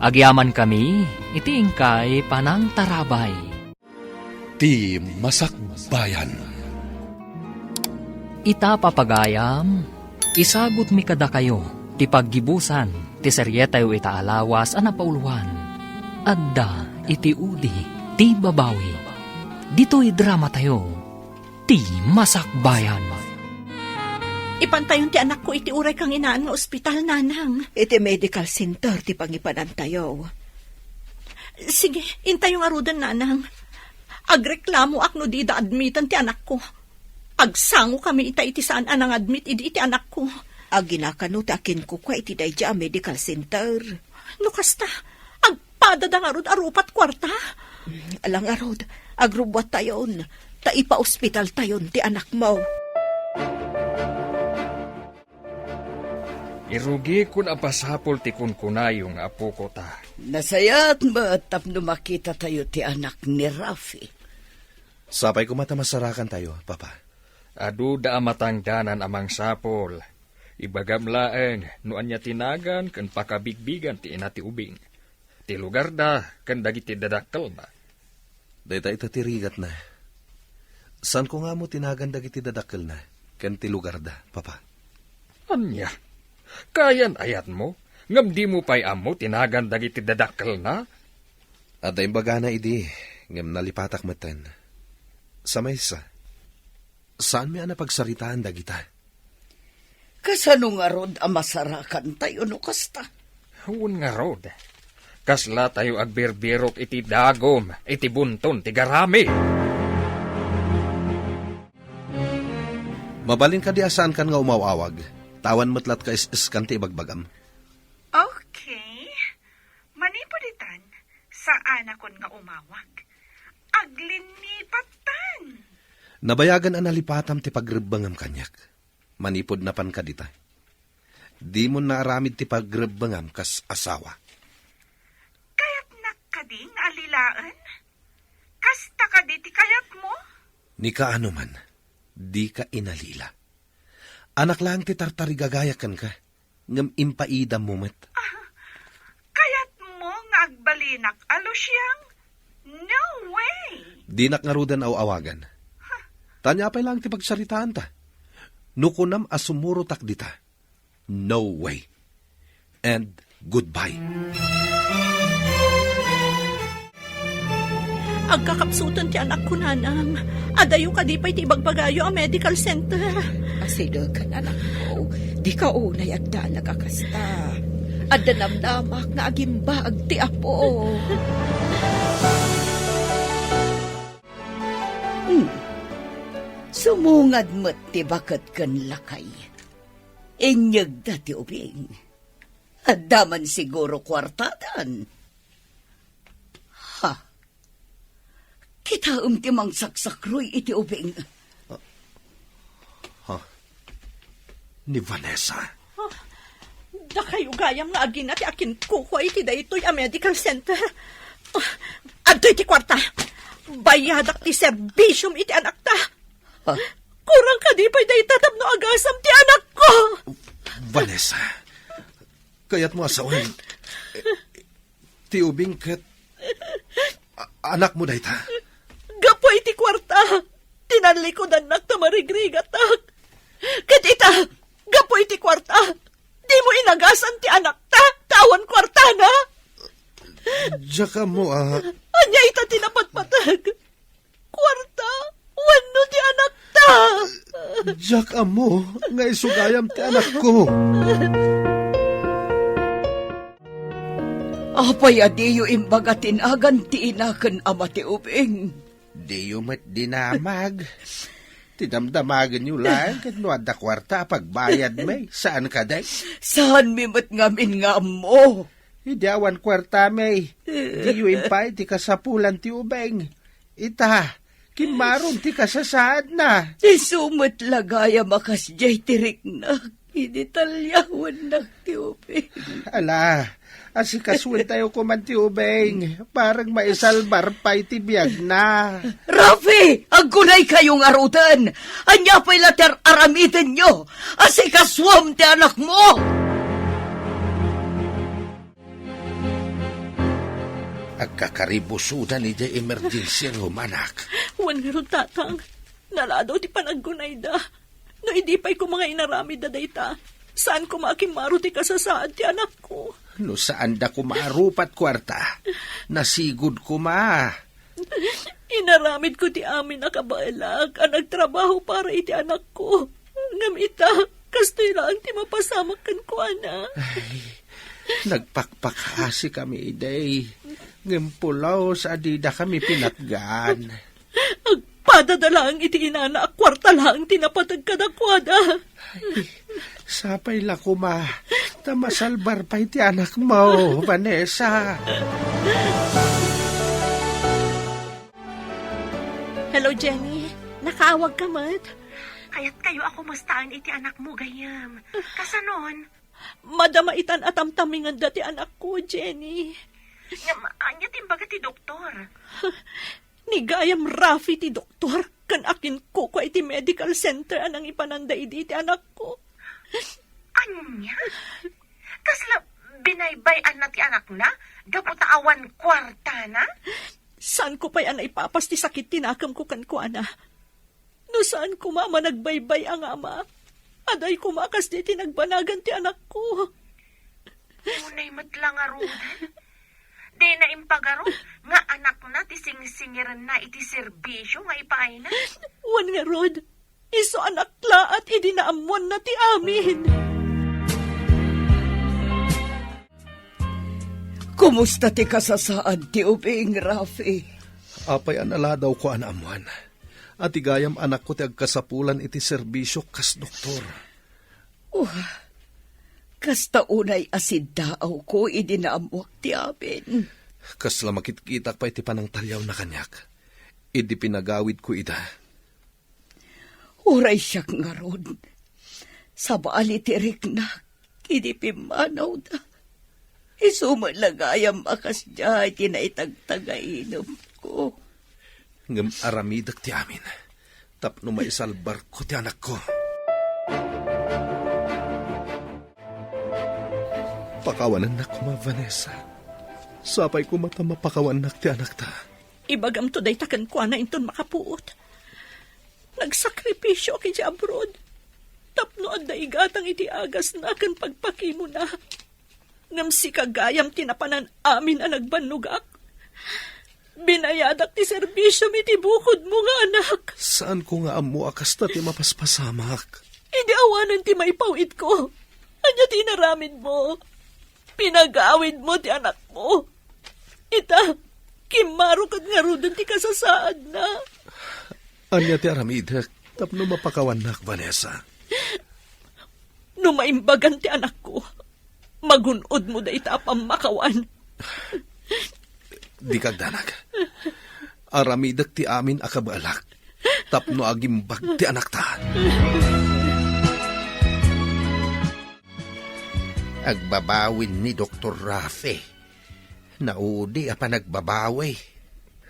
Agyamankami iti inkay panangtarabay. Ti Masakbayan. Ita, papagayam, isagutmi kadakayo ti paggibusan ti serietayo ita a lawas a napauloan, Adda iti Udi ti Babawi. Ditoy dramatayo, Ti Masakbayan. Ipantayon ti anakko iti uray kanginaan nga ospital, Nanang. Iti medical center ti pangipanantayo. Sige, intayo ngaruden, Nanang. Agreklamoak no dida admiten ti anakko. Agsangokami ita iti saan a nangadmit idi iti anakko. Agina kano ti akinkukua iti daydi a medical center. No kasta, agpadada ngarud a rupat kuarta? Ala ngarud, agrubbuattayon, ta ipaospitaltayon ti anakmo. Irugikon a pasapul ti kunkunayo nga apoko ta. Nasayaat met tapno makitatayo ti anak ni Rafi. Sapay koma ta masarakantayo, Papa. Aduda a matangdanan a mangsapul. Ibagam laeng no ania ti nagan ken pakabigbigan ti ina ti ubing, ti lugarda ken dagiti dadakkelna. Dayta ita ti rigatna. Saanko nga ammo ti nagan dagiti dadakkelna ken ti lugarda, Papa. Ania? Kayan-ayatmo ngem dimo pay ammo ti nagan dagiti dadakkelna? Adda imbagana idi, ngem nalipatak metten. Sa maysa, saanmi a napagsaritaan dagita. Kasano ngarud a masarakantayo no kasta? Wen ngarud, kaslatayo agbirbirok iti dagum iti bunton ti garami. Mabalin kadi a saankan nga umaw-awag? Ta awan met latta is-iskan ti ibagbagam. Okay. Manipud itan, saanakon nga umawag. Aglinipattan. Nabayagan a nalipatam ti pagrebbengam kaniak. Manipud napan kadita, dimon naaramid ti pagrebbengam kas asawa. Kayatnak kadi nga alilaen? Kasta kadi ti kayatmo? Ni kaano man, dika inalila. Anak laeng ti tartarigagayak kenka, ngem impaidammo met. Ah, kayatmo nga agbalinak a Luciang? No way! Dinak ngaruden aw-awagan. Huh. Ta ania pay laeng ti pagsaritaanta? No kunam a sumurotak dita, no way. And goodbye. Agkakapsuten ti anakko, Nanang. Adayo kadi pay ti ibagbagayo a medical center. Asidegen, anakko. Dika unay agdanag a kasta. Adda namnamak nga agimbaag ti Apo. Hmm. Sumungad met ti baket ken lakay. Inyegda ti ubing. Adda man siguro kuartadan. Ha? Kitaem ti mangsaksakruy iti ubing. Ha? Ni Vanessa? Ah, dakayo gayam nga agina ti akinkukua iti daytoy a medical center. Ah, adtoy ti kuarta. Bayadak ti serbisiom iti anakta. Ha? Kurang kadi pay dayta tapno agasam ti anakko. Vanessa, kayatmo a sawen, ti ubing ket a-, anakmo dayta. Gapu iti kuarta, tinallikudannak ta marigrigatak. Ket ita, gapu iti kuarta, dimo inagasan ti anakta, ta awan kuartana. Diak ammo a. Ania ita ti napatpateg? Kuarta wenno ti anakta? Diak ammo nga isu gayam ti anakko. Apay a diyo imbaga ti nagan ti ina ken ama ti ubing? Diyo met dinamag. Ti damdamagenyo laeng ket no adda kuarta a pagbayadmi, saan kadi? Saanmi met ngamin nga ammo. Idi awan kuartami, diyo impaay ti kasapulan ti ubing. Ita, kimmaron ti kasasaadna. Isu met la gayam a kasdiay ti riknak idi talyawennak ti ubing. Ala, asikasuentayo koman ti ubing, bareng maisalbar pay ti biagna. Rafi, aggunaykayo ngaruden. Ania pay la ti ar-aramidenyo? Asikasuam ti anakmo! Agkakaribusodan idiay emergency room, anak. Wen ngarud, Tatang, naladaw ti panaggunayda. No idi pay koma nga inaramidda dayta, saan koma a kimmaro ti kasasaad ti anakko. No saanda koma a rupat kuarta, nasigud koma. Inaramidko ti amin a kabaelak a nagtrabaho para iti anakko. Ngem ita, kastoy laeng ti mapasamak kenkuana. Ay, nagpakpakaasi kami idi. Ngem pulos a dida kami pinatgan. Agpadada laeng iti inana a kuarta laeng ti napateg kadakuada. Ay, sapay la koma, ta masalbar pay ti anakmo, Vanessa. Hello, Jenny. Nakaawag ka met? Kayatkayo a kumustaen iti anakmo, gayyem. Kasanon? Madama itan a tamtamingenda ti anakko, Jenny. Ngem, ania ti imbaga ti doktor? Ni gayam Rafi ti doktor, ken akinkukua iti medical center a nangipananda idi ti anakko. Ania? Kasla binaybay-anna ti anakna gapu ta awan kuartana? Saanko pay a naipapas ti sakit ti nakemko kenkuana. No saan koma a managbaybay-a nga ama, adda koma a kasdi ti nagbanagan ti anakko. Unay met la ngarud. Dina impagarup nga anakna ti singsingirenna iti serbisio nga ipaayna. Wen ngarud, isu a naklaat idi naammoanna ti amin. Kumusta ti kasasaad ti ubing, Rafi? Apay a naladawko a naammoan a ti gayam anakko ti agkasapulan iti serbisio kas doktor. Oh, kasta unay a siddaawko idi naammoak ti amin. Kasla makitkitak pay ti panangtaliawna kaniak idi pinagawidko ida. Uray siak ngarud, sabali ti riknak idi pimmanawda. Isu met la gayam a kasdiay ti naitagtagainemko. Ngem aramidek ti amin tapno maisalbarko ti anakko. Pakawanennak koma, Vanessa. Sapay koma ta mapakawannak ti anakta. Ibagamto dayta kenkuana inton makapuot. Nagsakripisio iti abroad tapno adda igatang iti agasna ken pagpakimona. Ngem sika gayam ti napanan amin a nagbannogak. Binayadak ti serbisiomi iti bukodmo nga anak. Saanko nga ammo a kasta ti mapaspasamak. Idi awanen ti maipawidko, ania ti inaramidmo? Pinagawidmo ti anakmo. Ita, kimmaro ket ngaruden ti kasasaadna. Ania ti aramidek tapno mapakawannak, Vanessa? No maimbagan ti anakko, magun-odmo dayta a pammakawan. Dika agdanag. Aramidek ti amin a kabaelak tapno agimbag ti anakta. Agbabawin ni Doktor Rafe. Naudi a panagbabawi.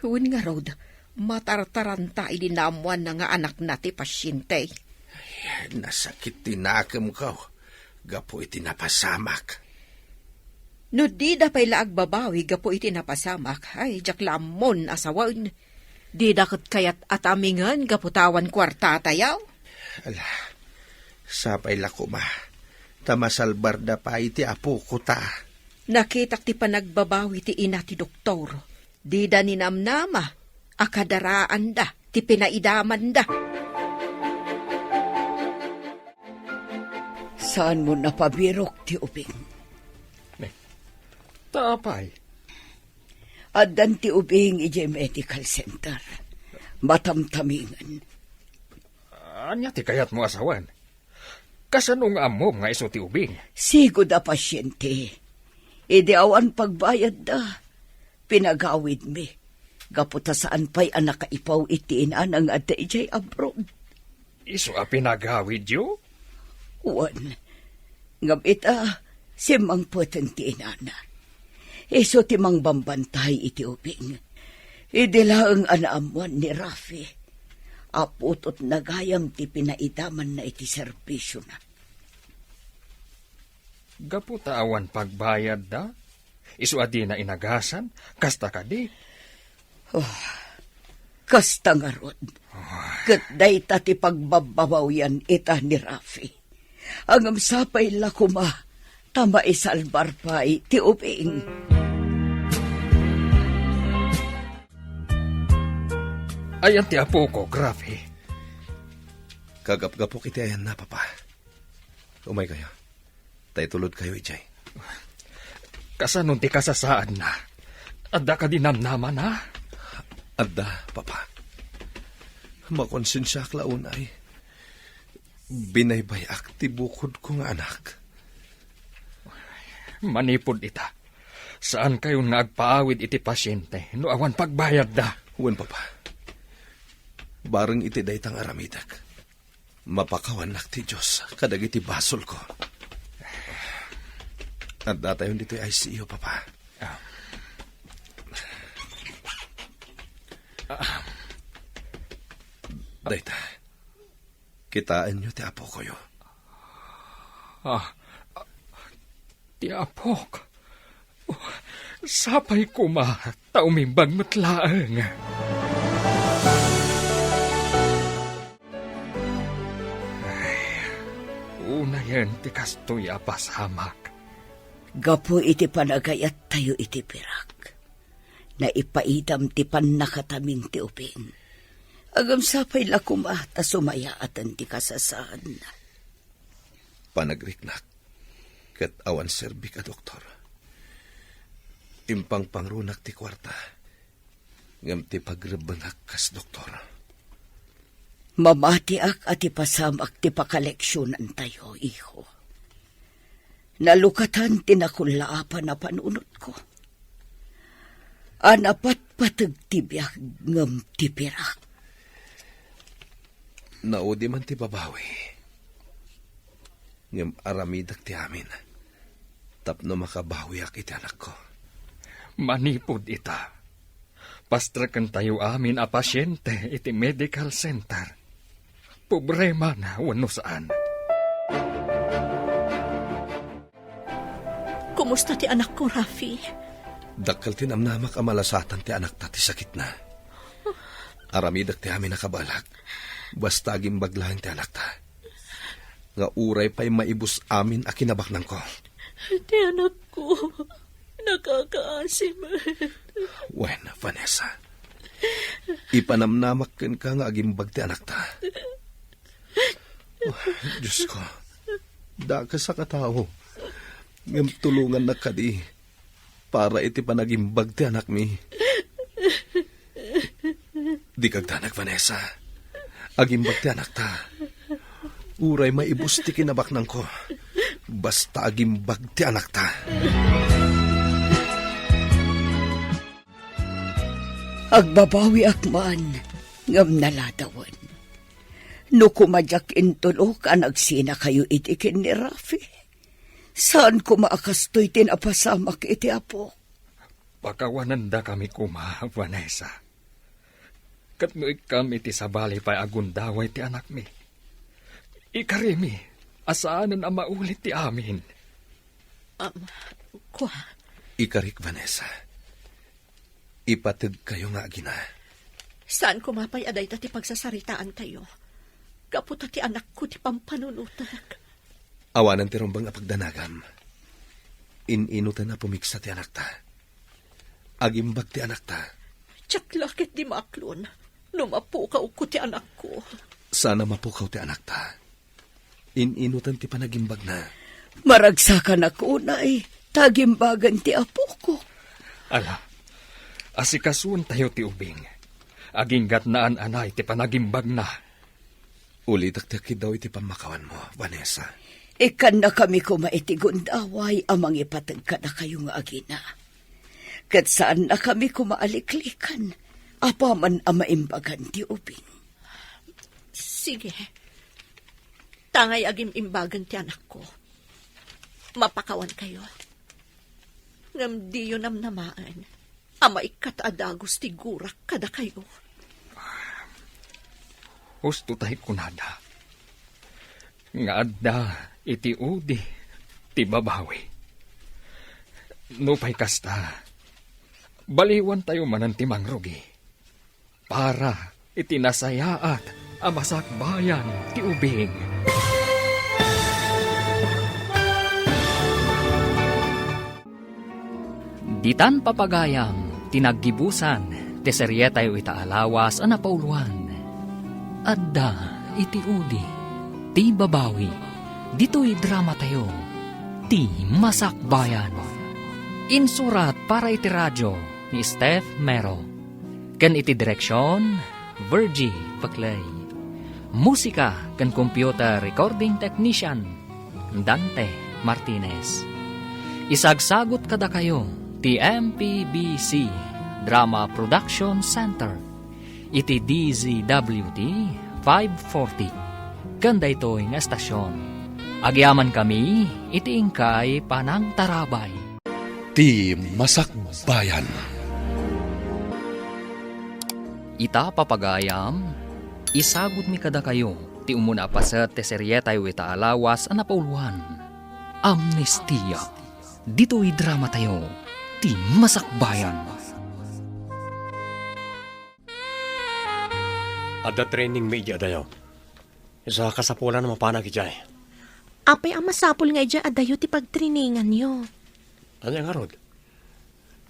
Wen ngarud, matartaranta idi naammoanna nga anakna ti pasiente. Nasakit ti nakemko gapu iti napasamak. No dida pay la agbabawi gapu iti napasamak, ay, diak la ammon a sawen. Dida ket kayat a tamingen gapu ta awan kuartatayo. Ala, sapay la koma, ta masalbarda pay ti apoko ta. Nakitak ti panagbabawi ti ina ti doktor. Dida ninamnama a kadaraanda ti pinaidamanda. Saanmo napabirok ti ubing? Ne, ta apay? Addan ti ubing idiay medical center. Matamtamingen. Ania ti kayatmo a sawen? Kasano nga ammom nga isu ti ubing? Sigud a pasiente. Idi awan pagbayadda, pinagawidmi. Gapu ta saan pay a nakaipaw iti inana nga adda idiay abroad. Isu a pinagawidyo? Wen, ngem ita, simmangpeten ti inana. Isu ti mangbambantay iti ubing. Idi laeng a naammoan ni Rafi, aputotna gayam ti pinaidamanna iti serbisiona. Gapu ta awan pagbayadda, Isu a dina inagasan, kasta kadi? Oh, kasta ngarud. Ket dayta ti pagbabbabawian ita ni Rafi. Ngem sapay la koma ta maisalbar pay ti ubing. Ayan ti apok, Rafi? Kagapgapok iti ayanna, Papa. Umaykayo. Ta itulodkayo idiay. Kasano ti kasasaadna? Adda kadi namnamana? Adda, Papa. Makonsensiaak la unay. Binaybay-ak ti bukodko nga anak. Manipud ita, saankayon nga agpaawid iti pasiente no awan pagbayadda. Wen, Papa. Bareng iti dayta nga aramidek, mapakawannak ti Dios kadagiti basolko. Addatayon ditoy I C U, Papa. Ah. Ah. Dayta, kitaenyo ti apokoyo. Ah, ti apok. Oh, sapay koma, ta umimbag met laeng. Ay, unayen ti kastoy a pasamak. Gapu iti panagayattayo iti pirak, naipaidam ti pannakatamin ti ubing. Ngem sapay la koma ta sumayaaten ti kasasaadna. Panagriknak ket awan serbik a doktor. Impangpangrunak ti kuarta, ngem ti pagrebbenak kas doktor. Mamatiak a ti pasamak ti pakaleksionantayo, iho. Nalukatan ti nakullaapan a panunotko. A napatpateg ti biag ngem ti pirak. Naudi man ti babawi, ngem aramidek ti amin tapno makabawiak iti anakko. Manipud ita, pastrekentayo amin a pasiente iti medical center. Pobre man wenno saan. Kumusta ti anakko, Rafi? Dakkel ti namnamak a malasatan ti anakta ti sakitna. Aramidek ti amin a kabaelak, basta agimbag laeng ti anakta. Nga uray pay maibus amin a kinabaknangko. Ti anakko, nakakaasi met. Wen, Vanessa, ipanamnamak kenka nga agimbag ti anakta. Oh, Diosko, dakes a katao, ngem tulongannak kadi para iti panagimbag ti anakmi. Dika agdanag, Vanessa. Agimbag ti anakta. Uray maibus ti kinabaknangko, basta agimbag ti anakta. Agbabawiak man, ngem naladawen. No koma diak intulok a nagsinakayo iti ken ni Rafi, saan koma a kastoy ti napasamak iti Apo. Pakawanendakami koma, Vanessa. Ket no ikkam iti sabali pay a gundaway ti anakmi, ikarimi a saanen a maulit ti amin. Am, kua. Ikarik, Vanessa. Ipategkayo nga agina. Saan koma pay a dayta ti pagsasaritaantayo? Gapu ta ti anakko ti pampanunotek. Awanen ti rumbeng a pagdanagam. In-inoten a pumigsa ti anakta. Agimbag ti anakta. Diak la ket di maaklon no mapukawko ti anakko. Saan a mapukaw ti anakta. In-inoten ti panagimbagna. Maragsakanak unay, ta agimbagen ti apoko. Ala, asikasuentayo ti ubing. Aginggatnaan anay ti panagimbagna. Ulitek ti akkiddaw iti pammakawanmo, Vanessa. Ikkannakami koma iti gundaway a mangipateg kadakayo nga agina. Ket saannakami koma a liklikan apaman a maimbagan ti ubing. Sige. Tangay agim-imbagen ti anakko. Mapakawankayo. Ngem diyo namnamaen a maikkat a dagus ti gurak kadakayo. Husto tay kunada nga adda iti udi ti babawi. Nupay kasta, baliwantayo manen ti mangrugi para iti nasayaat a masakbayan ti ubing. Ditan papagayam ti naggibusan ti serietayo ita a lawas a napauloan. Adda iti udi ti babawi ditoy dramatayo, Ti Masakbayan. Insurat para iti radio ni Steph Mero, ken iti direksion, Virgie Paclay. Musika ken computer recording technician, Dante Martinez. Isagsagut kadakayo ti M P B C Drama Production Center iti D Z W T five forty. Ken daytoy nga estasion, agyamankami iti inkay panangtarabay. Ti Masakbayan. Ita, papagayam, isagutmi kadakayo ti umuna a paset ti serietayo ita a lawas a napauloan, Amnestia. Ditoy dramatayo, Ti Masakbayan. Adda trainingmi idiay adayo. Isu a kasapulan a mapanak idiay. Apay a masapul nga idiay adayo ti pagtraininganyo? Ania ngarud?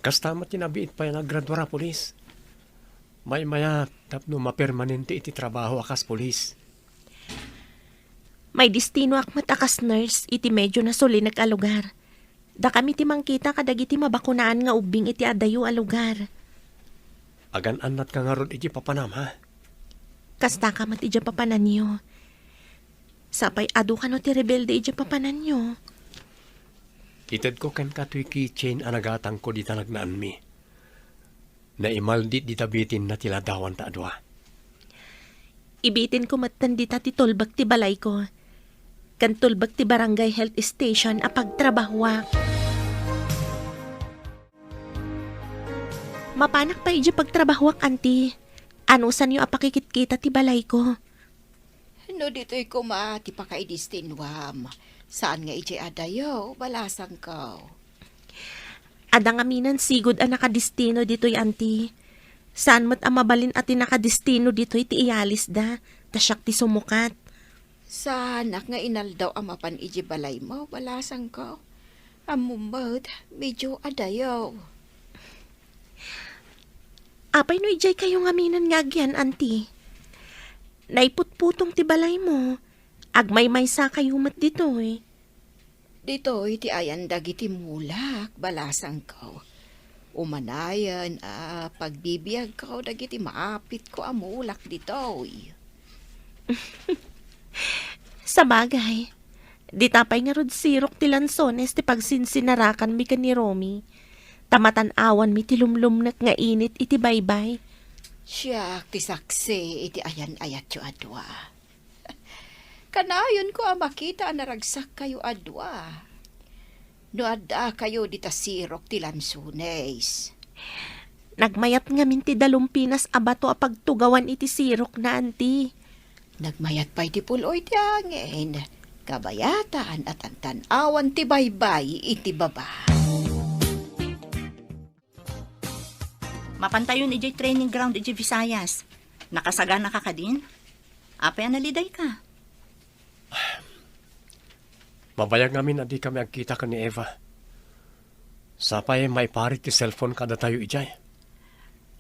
Kasta met ti nabiit pay a naggraduar a pulis. Maymayat tapno mapermanente iti trabaho a kas pulis. Maidistinoak met a kas nurse iti medyo nasulinek a lugar. Dakami ti mangkita kadagiti mabakunaan nga ubbing iti adayo a lugar. Agan-annatka ngarud iti papanam, ha? Kastaka met iti papananyo. Sapay adu kano ti rebelde iti papananyo. Itedko kenka toy keychain a nagatangko dita nagnaanmi. Naimaldit dita bitinna ti ladawanta a dua. Ibitinko metten dita ti tulbek ti balayko ken tulbek ti barangay health station a pagtrabahoak. Mapanak pay idiay pagtrabahoak, anti. Anusanyo a pakikitkita ti balayko. No ditoy koma ti pakaidistinoam, saan nga idiay adayo, balasangko. Adda ngamin sigud a nakadistino ditoy, anti. Saan met a mabalin a ti nakadistino ditoy ti iyalisda, ta siak ti sumukat. Saanak nga inaldaw a mapan idiay balaymo, balasangko. Ammom met, medyo adayo. Apay no idiay kayo ngamin nga agyan, anti? Naiputputong ti balaymo. Agmaymaysa kayo met ditoy. Ditoy ti ayan dagiti mulak, balasangko. Umanayen a pagbibiagko dagiti maapitko a mulak ditoy. Sabagay, dita pay ngarud sirok ti lansones ti pagsinsinarakanmi ken ni Romy. Ta matan-awanmi ti lumlumnek nga init iti baybay. Siak ti saksi iti ayan-ayatyo a dua. Kanayonko a makita a naragsak kayo a dua. No adda kayo dita sirok ti lansones. Nagmayat ngamin ti dalumpinas a bato a pagtugawan iti sirok na, anti. Nagmayat pay ti pul-oy ti angin. Kabayatan a tantan-awan ti baybay iti baba. Mapantayon idiay training ground idiay Visayas. Nakasaganaka kadin? Apay a nalidayka? Mabayag ngamin a dikami agkita ken ni Eva. Sapay maiparit ti cellphone kadatayo idiay.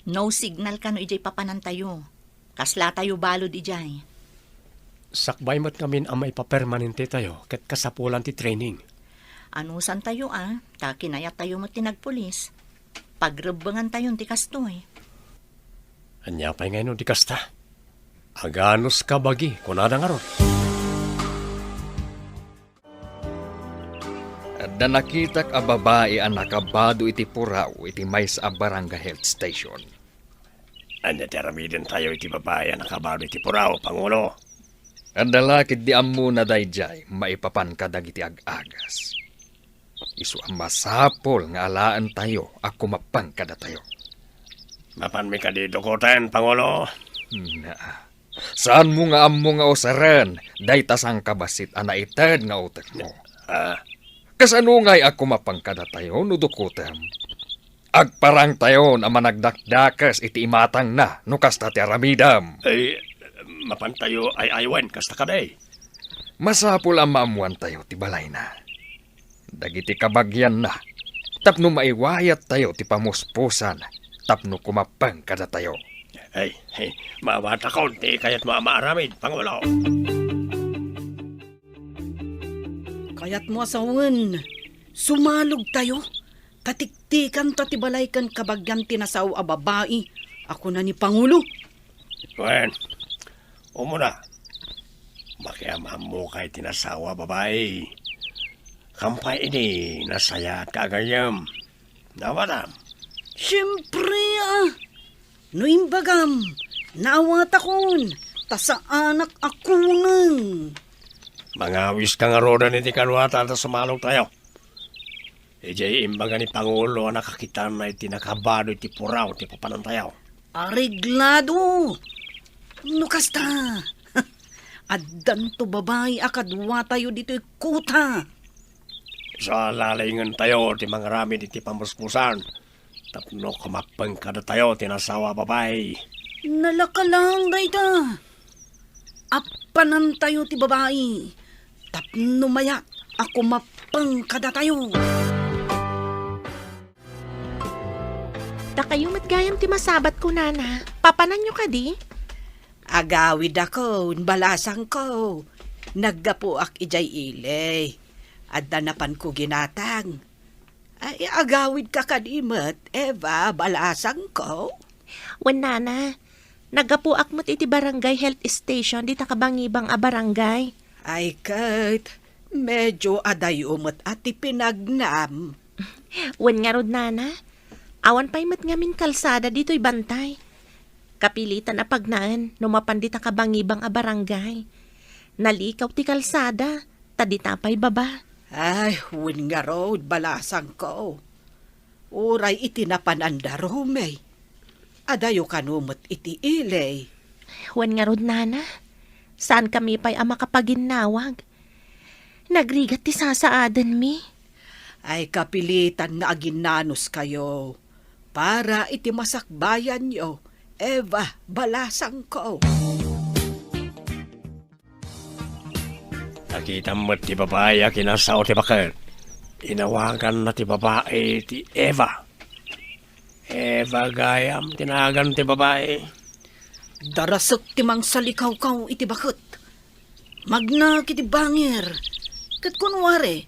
No signal kano idiay papanantayo. Kaslatayo balud idiay. Sakbay met ngamin a maipapermanentetayo ket kasapulan ti training. Anusantayo a, ta kinayattayo met ti nagpulis. Pagrebbengantayon ti kastoy. Ania pay ngay no di kasta? Aganus ka bagi, kunada ngarud. Adda nakitak a babai a nakabado iti puraw iti maysa a barangay health station. Ania ti aramidentayo iti babai a nakabado iti puraw, Pangulo? Adda la ketdi ammona daydiay maipapan kadagiti ag-agas. Isu a masapul nga alaentayo a kumapan kadatayo. Mapanmi kadi dukoten, Pangulo? Naa. Saanmo nga ammo nga usaren dayta sangkabassit a naited nga utekmo? Ah. Kasano ngay a kumapan kadatayo no dukotem? Agparangtayon a managdakdakes iti imatangna no kasta ti aramidem. Ay, mapantayo ay-aywen kasta kadi. Masapul a maammoantayo ti balayna, dagiti kabagianna, tapno maiwayattayo ti pamuspusan tapno kumapan kadatayo. Ay, ay, maawatakon ti kayatmo a maaramid, Pangulo. Kayatmo a sawen, sumalogtayo, ta tiktikanto ti balay ken kabagian ti nasao a babai a kuna ni Pangulo. Wen, umuna, makiam-ammokay ti nasao a babai. Kampay idi nasayaat ka agayem. Nawatam. Siempre, ah. No imbagam, naawatakon, ta saanak a kuneng. Mangawiska ngaruden iti kaduata ta sumalogtayo. Idiay imbaga ni Pangulo a nakakitanna iti nakabado iti puraw ti papanantayo. Areglado! No kasta, addanto babai a kaduatayo ditoy kuta. Isu a lalingentayo ti mangaramid iti pamuspusan tapno kumapen kadatayo ti nasao a babai. Nalaka laeng dayta. Appanantayo ti babai tapno mayat a kumapen kadatayo. Dakayo met gayam ti masabat ko, nana. Papananyo kadi? Agawidakon, balasangko. Naggapuak idiay ili. Adda napanko ginatang. Ay, agawidka kadi met, Eva, balasangko? Wen, nana. Naggapuak met iti barangay health station dita kabangibang a barangay. Ay ket, medyo adayo met a ti pinagnam. Wen ngarud, nana, awan pay met ngamin kalsada ditoy bantay. Kapilitan a pagnaen no mapan dita kabangibang a barangay. Nalikaw ti kalsada, ta dita pay baba. Ay, wen ngarud, balasangko. Uray iti napanan da Romey. Adayo kano met iti ili. Wen ngarud, nana, saankami pay a makapaginnawag. Nagrigat ti sasaadenmi. Ay, kapilitan nga aginnanuskayo para iti masakbayanyo, Eva, balasangko. Nakitam met ti babai a kinasao ti baket. Inawaganna ti babai ti Eva. Eva gayam ti nagan ti babai. Darasek ti mangsalikawkaw iti baket. Magnak iti bangir. Ket kunwari,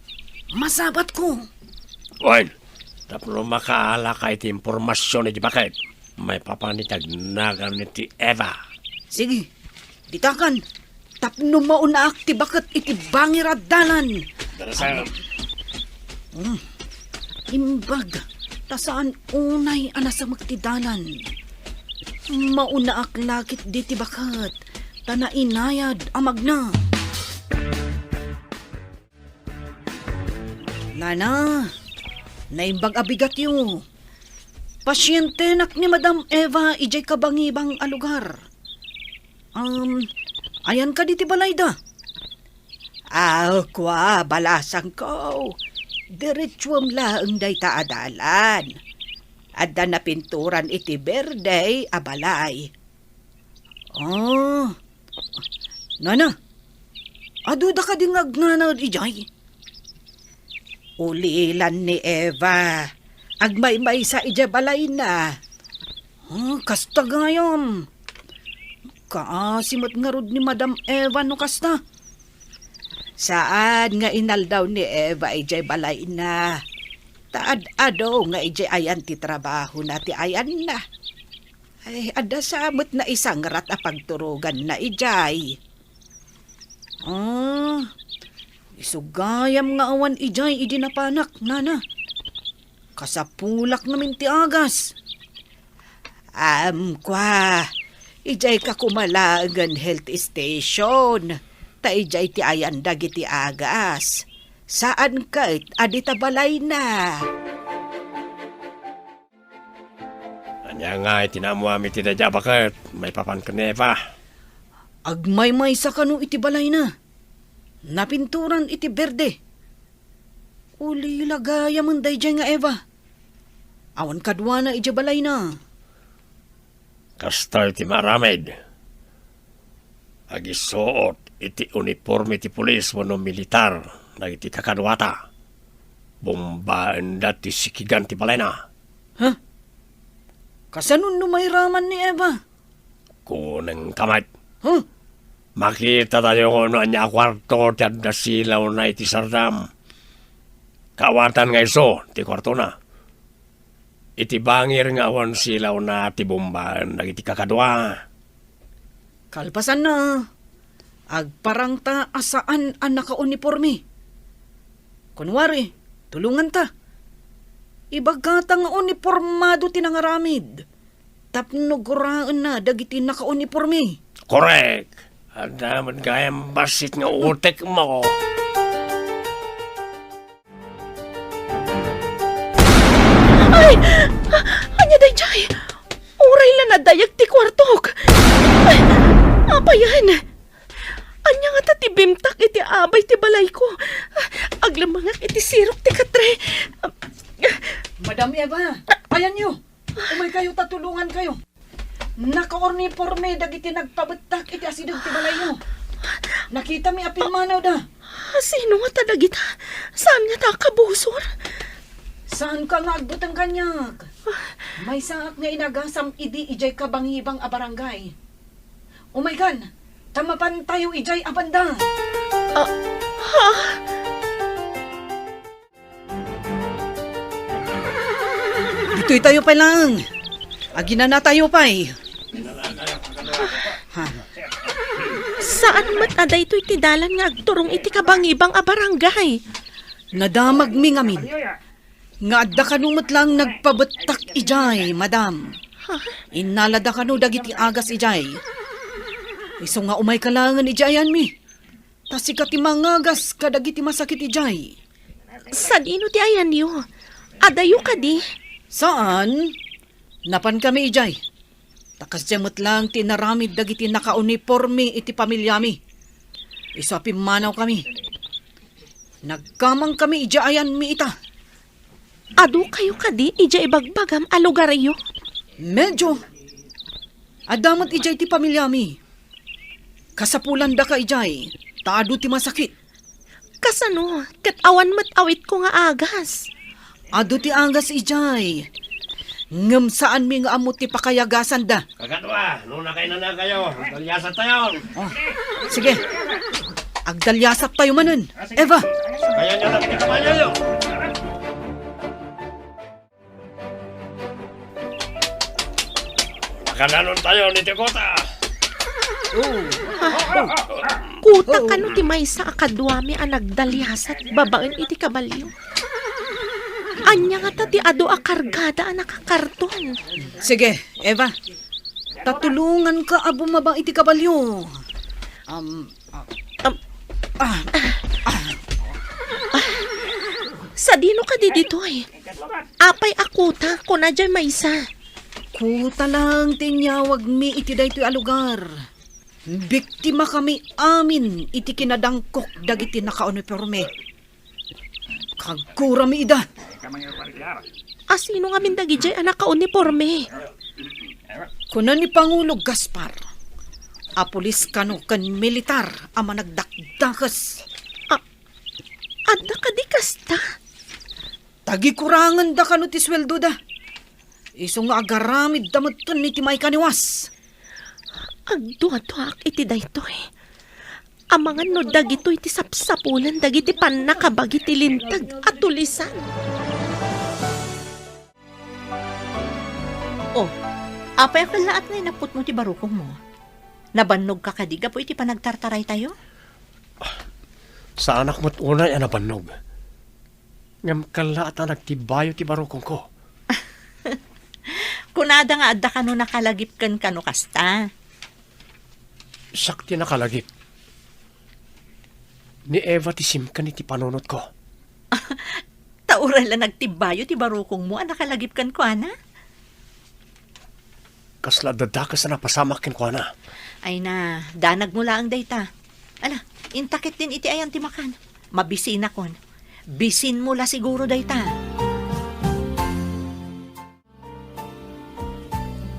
masabatko. Wen, tapno makaalaka iti impormasion iti baket, maipapan iti agnagan ti Eva. Sige, ditakan, tapno maunaak ti baket iti bangir a dalan. Darasem. Mm. Imbag, ta saan unay a nasamek ti dalan. Maunaak la ketdi ti baket, ta nainayad a magna. Nana, naimbag a bigatyo. Pasientenak ni Madam Eva idiay kabangibang a lugar. Um, ayan kadi ti balayda? Ah, kua, balasangko. Diretsuem laeng dayta a dalan. Adda napinturan iti berde a balay. Ah, nana, aduda kadi nga agnanaed idiay? Ulilan ni Eva. Agmaymaysa idiay balayna. Ah, kasta gayam. Kaasi met ngarud ni Madam Eva no kasta. Saan nga inaldaw ni Eva idiay balayna. Ta ad-adu nga idiay ayan ti trabahona ti ayanna. Ay, adda sa met naisangrat a pagturoganna idiay. Ah, isu gayam nga awan idiay idi napanak, nana. Kasapulak ngamin ti agas. Am, kua, idiay ka koma laengen health station, ta idiay ti ayan dagiti agas. Saan ket a dita balayna. Ania nga iti naammoam iti daydiay a baket maipapan ken ni Eva? Agmaymaysa kano iti balayna. Napinturan iti berde. Ulila gayamen daydiay nga Eva. Awan kaduana idiay balayna. Kasta iti maaramid. Agisuot iti uniporme ti pulis wenno militar dagiti kakaduata. Bombaenda ti sikigan ti balayna. Ha? Kasano no mairaman ni Eva? Kunengka met. Huh? Makitatayo no ania a kuarto ti adda silawna iti sardam. Kaawatan nga isu ti kuartona. Iti bangir nga awan silawna ti bombaen dagiti kakadua. Kalpasanna, agparangta a saan a nakauniporme. Kunwari, tulonganta. Ibagata nga unipormado ti nangaramid. Tapno guraenna dagiti nakauniporme. Korek! Adda met gayam bassit nga utekmo. Ay! Ania daydiay? Uray la nadayag ti kuartok. Ay! Apayen? Ania ngata ti bimtak iti abay ti balayko? Aglemmengak iti sirok ti katre. Madam Eva, ayanyo. Umaykayo ta tulongankayo. Nakauniporme dagiti nagpabettak iti asideg ti balayyo. Nakitami a pimmanawda. Sino ngata dagita? Saan ngata a kabusor? Saanka nga agbuteng kaniak. Maysaak nga inagasam idi idiay kabangibang a barangay. Umaykan, ta mapantayo idiay a banda. Ah, ha? Ditoy tayo pay lang. Aginana tayo pay. Ha. Saan met a daytoy ti dalan nga agturong iti kabangibang a barangay? Nadamagmi ngamin nga adda kano met lang nagpabettak idiay, madam. Ha? Innalada kano dagiti agas idiay. Isu nga umayka laengen idiay ayanmi. Ta sika ti mangagas kadagiti masakit idiay. Sadino ti ayanyo? Adayo kadi? Saan? Napankami idiay. Ta kasdiay met lang ti inaramid dagiti nakauniporme iti pamiliami. Isu a pimmanawkami. Nagkamangkami idiay ayanmi ita. Adukayo kadi idiay ibagbagam a lugaryo? Medyo. Adda met idiay ti pamiliami. Kasapulandaka idiay, ta adu ti masakit. Kasano? Ket awan met awitko nga agas. Adu ti agas idiay. Ngem saanmi nga ammo ti pakayagasanda. Kakadua, no nakainanakayo, agdaliasat tayo. Oh, sige. Agdaliasat tayo manen. Eva. Sakayan niyo na, pagkamayo. Makadanon tayo ni Tikota. Oh. Kuta kano ti maysa a kaduami a nagdaliasat babaen iti kabalio? Ania ngata ti adu a kargada a nakakarton? Sige, Eva. Ta tulonganka a bumaba iti kabalio. Um, um, ah, ah, ah. Sadino kadi ditoy? Apay a kuta, kuna diay maysa. Kuta lang ti inyawagmi iti daytoy a lugar. Biktimakami amin iti kinadangkok dagiti nakauniporme. Kagkurami ida. Asino ngamin dagidiay a nakauniporme? Kuna ni Pangulo Gaspar, a pulis kano ken militar a managdakdakes. A-, adda kadi kasta? Tagikurangenda kano ti sueldoda. Isu nga agaramidda metten iti maikaniwas. Agduaduaak iti daytoy. Amangan no dagitoy ti sapsapulan dagiti pannakabagi ti linteg a tulisan. Oh, apay a kellaat nga inapputmo ti barukongmo? Nabannogka kadi gapu iti panagtartaraytayo? Saanak met unay a nabannog. Ngem kellaat a nagtibayo ti barukongko. Kunada nga adda kano nakalagip ken kano kasta. Siak ti nakalagip. Ni Eva ti simken iti panunotko. Ta uray la nagtibayo ti barukongmo a nakalagip kenkuana? Kasla adda dakes a napasamak kenkuana. Ay na, danagmo laeng dayta. Ala, inta ketdin iti ayan ti makan. Mabisinakon. Bisinmo la siguro dayta.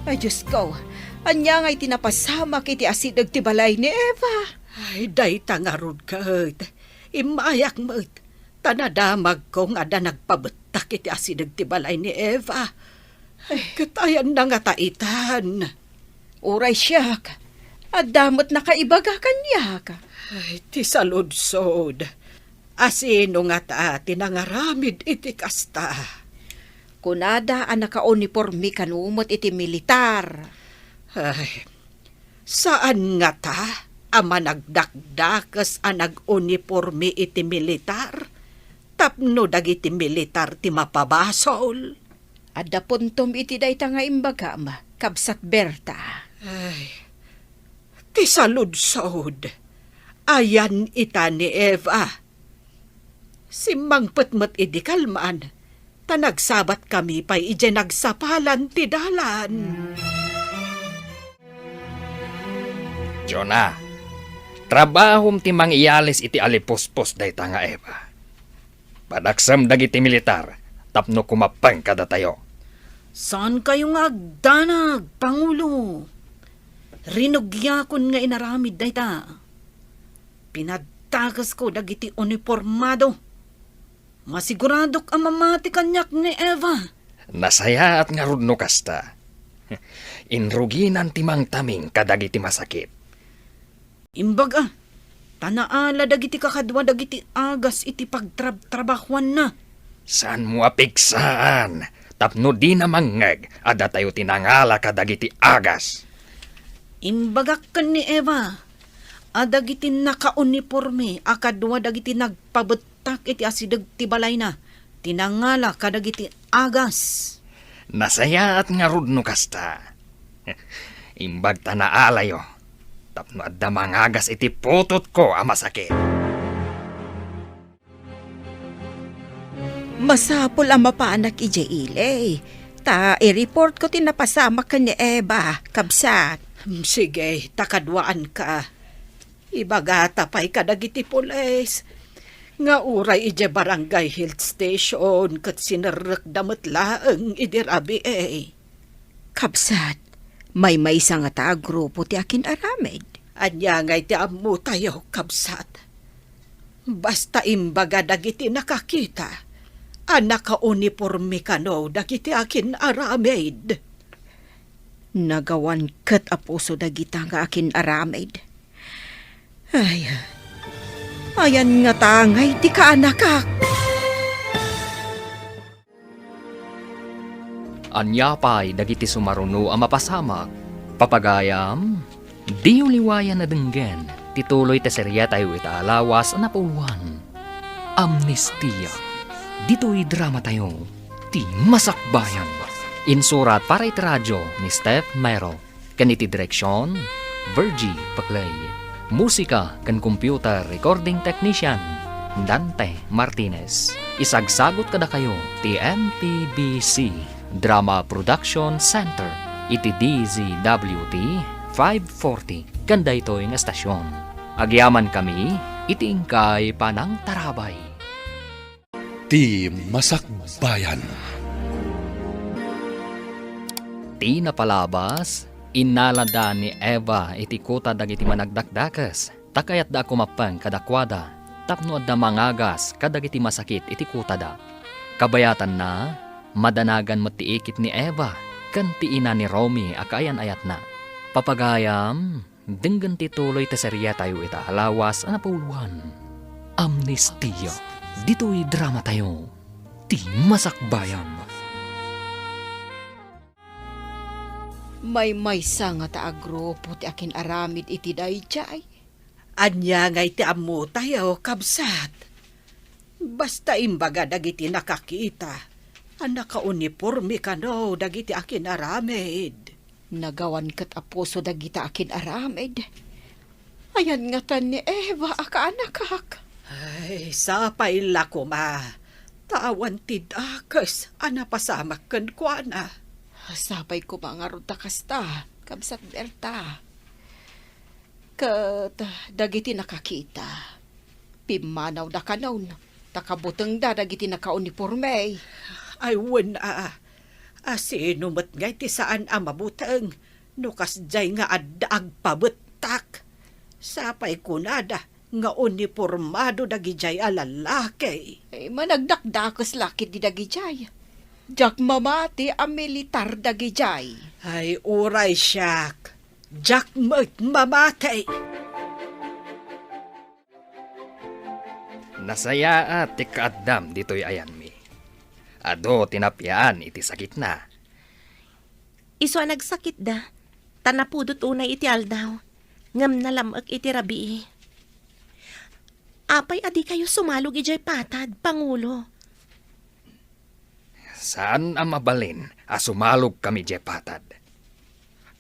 Ay, Diosko, ania ngay ti napasamak iti asideg ti balay ni Eva? Ay, dayta ngarud ket immayak met, ta nadamagko nga adda nagpabettak iti asideg ti balay ni Eva. Ay. Ket ayanna ngata itan? Uray siak, adda met nakaibaga kaniak. Ay, ti saludsod. Asino ngata ti nangaramid iti kasta? Kunada a nakauniporme kano met iti militar. Ay, saan ngata a managdakdakes a naguniporme iti militar tapno dagiti militar ti mapabasol? Adda puntom iti dayta nga imbagam, Kabsat Berta. Ay, ti saludsod, ayan ita ni Eva. Simmangpet met idi kalman, ta nagsabatkami pay idiay nagsapalan ti dalan. Jonah, trabahom ti mangiyalis iti alipuspos dayta nga Eva. Padaksem dagiti militar tapno kumappeng kadatayo. Saankayo nga agdanag, Pangulo. Rinugiakon nga inaramid dayta. Pinadtakesko dagiti unipormado. Masiguradok a mamati kaniak ni Eva. Nasayaat ngarud no kasta. Inruginan ti mangtaming kadagiti masakit. Imbag a, ta naala dagiti kakadua dagiti agas iti pagtrabtrabahuanna. Saanmo a pigsaan tapno dina mangngeg a datayo ti nangala kadagiti agas. Imbagak ken ni Eva a dagiti nakauniporme a kadua dagiti nagpabettak iti asideg ti balayna ti nangala kadagiti agas. Nasayaat ngarud no kasta. Imbag ta naalayo tapno adda mangagas iti putotko a masakit. Masapul a mapanak idiay ili, ta i-reportko ti napasamak ken ni Eva, kabsat. Hmm, sige, ta kaduaanka. Ibagata pay kadagiti pulis nga uray idiay barangay health station ket sinerrekda met laeng idi rabii. Kabsat, maymaysa ngata a grupo ti akin-aramid. Ania ngay ti ammotayo, kabsat? Basta imbaga dagiti nakakita a nakauniporme kano dagiti akin-aramid. Nagawan ket a puso dagita nga akin-aramid. Ay, ayan ngata ngay ti kaanakak. Ania pay dagiti sumaruno a mapasamak? Papagayam, diyo liwayan a denggen ti tuloy ti seriatayo ita a lawas a napuloan, Amnestia. Ditoy dramatayo, ti Masakbayan. Insurat para iti radio ni Steph Mero. Ken iti direksion, Virgie Paclay. Musika ken computer recording technician, Dante Martinez. Isagsagut kadakayo ti M P B C Drama Production Center iti D Z W T five forty ken daytoy nga estasion. Agyamankami iti inkay panangtarabay. Ti Masakbayan. Ti napalabas, innalada ni Eva iti kuta dagiti managdakdakes, ta kayatda a kumappeng kadakuada, tapno adda mangagas kadagiti masakit iti kutada. Kabayatanna, madanagan met ti ikit ni Eva ken ti ina ni Romy a kaayan-ayatna. Papagayam, denggen ti tuloy ti seriatayo ita a lawas a napuloan, Amnestia. Ditoy dramatayo, ti Masakbayan. Maymaysa ngata a grupo ti akin-aramid iti daydiay. Ania ngay ti ammotayo, kabsat? Basta imbaga dagiti nakakita a nakauniporme kano dagiti akin-aramid. Nagawan ket a puso dagita akin-aramid. Ayan ngatan ni Eva a kaanakak. Ay, sapay la koma, ta awan ti dakes a napasamak kenkuana. Sapay koma ngarud ta kasta, Kabsat Berta. Ket dagiti nakakita, pimmanawda kanon. ta kabutengda dagiti nakauniporme. Ay, wen a, a sino met ngay ti saan a mabuteng no kasdiay nga adda agpabettak? Sapay kunada nga unipormado dagidiay a lallaki. Eh, managdakdakes la ketdi dagidiay. Diak mamati a militar dagidiay. Ay, uray siak, diak met mamati. Nasayaat ti kaaddam ditoy ayanmi. Adu ti napiaan iti sakitna. Isu a nagsakitda, ta napudot unay iti aldaw, ngem nalam-ek iti rabii. Apay a dikayo sumalog idiay patad, Pangulo? Saan a mabalin a sumalogkami idiay patad.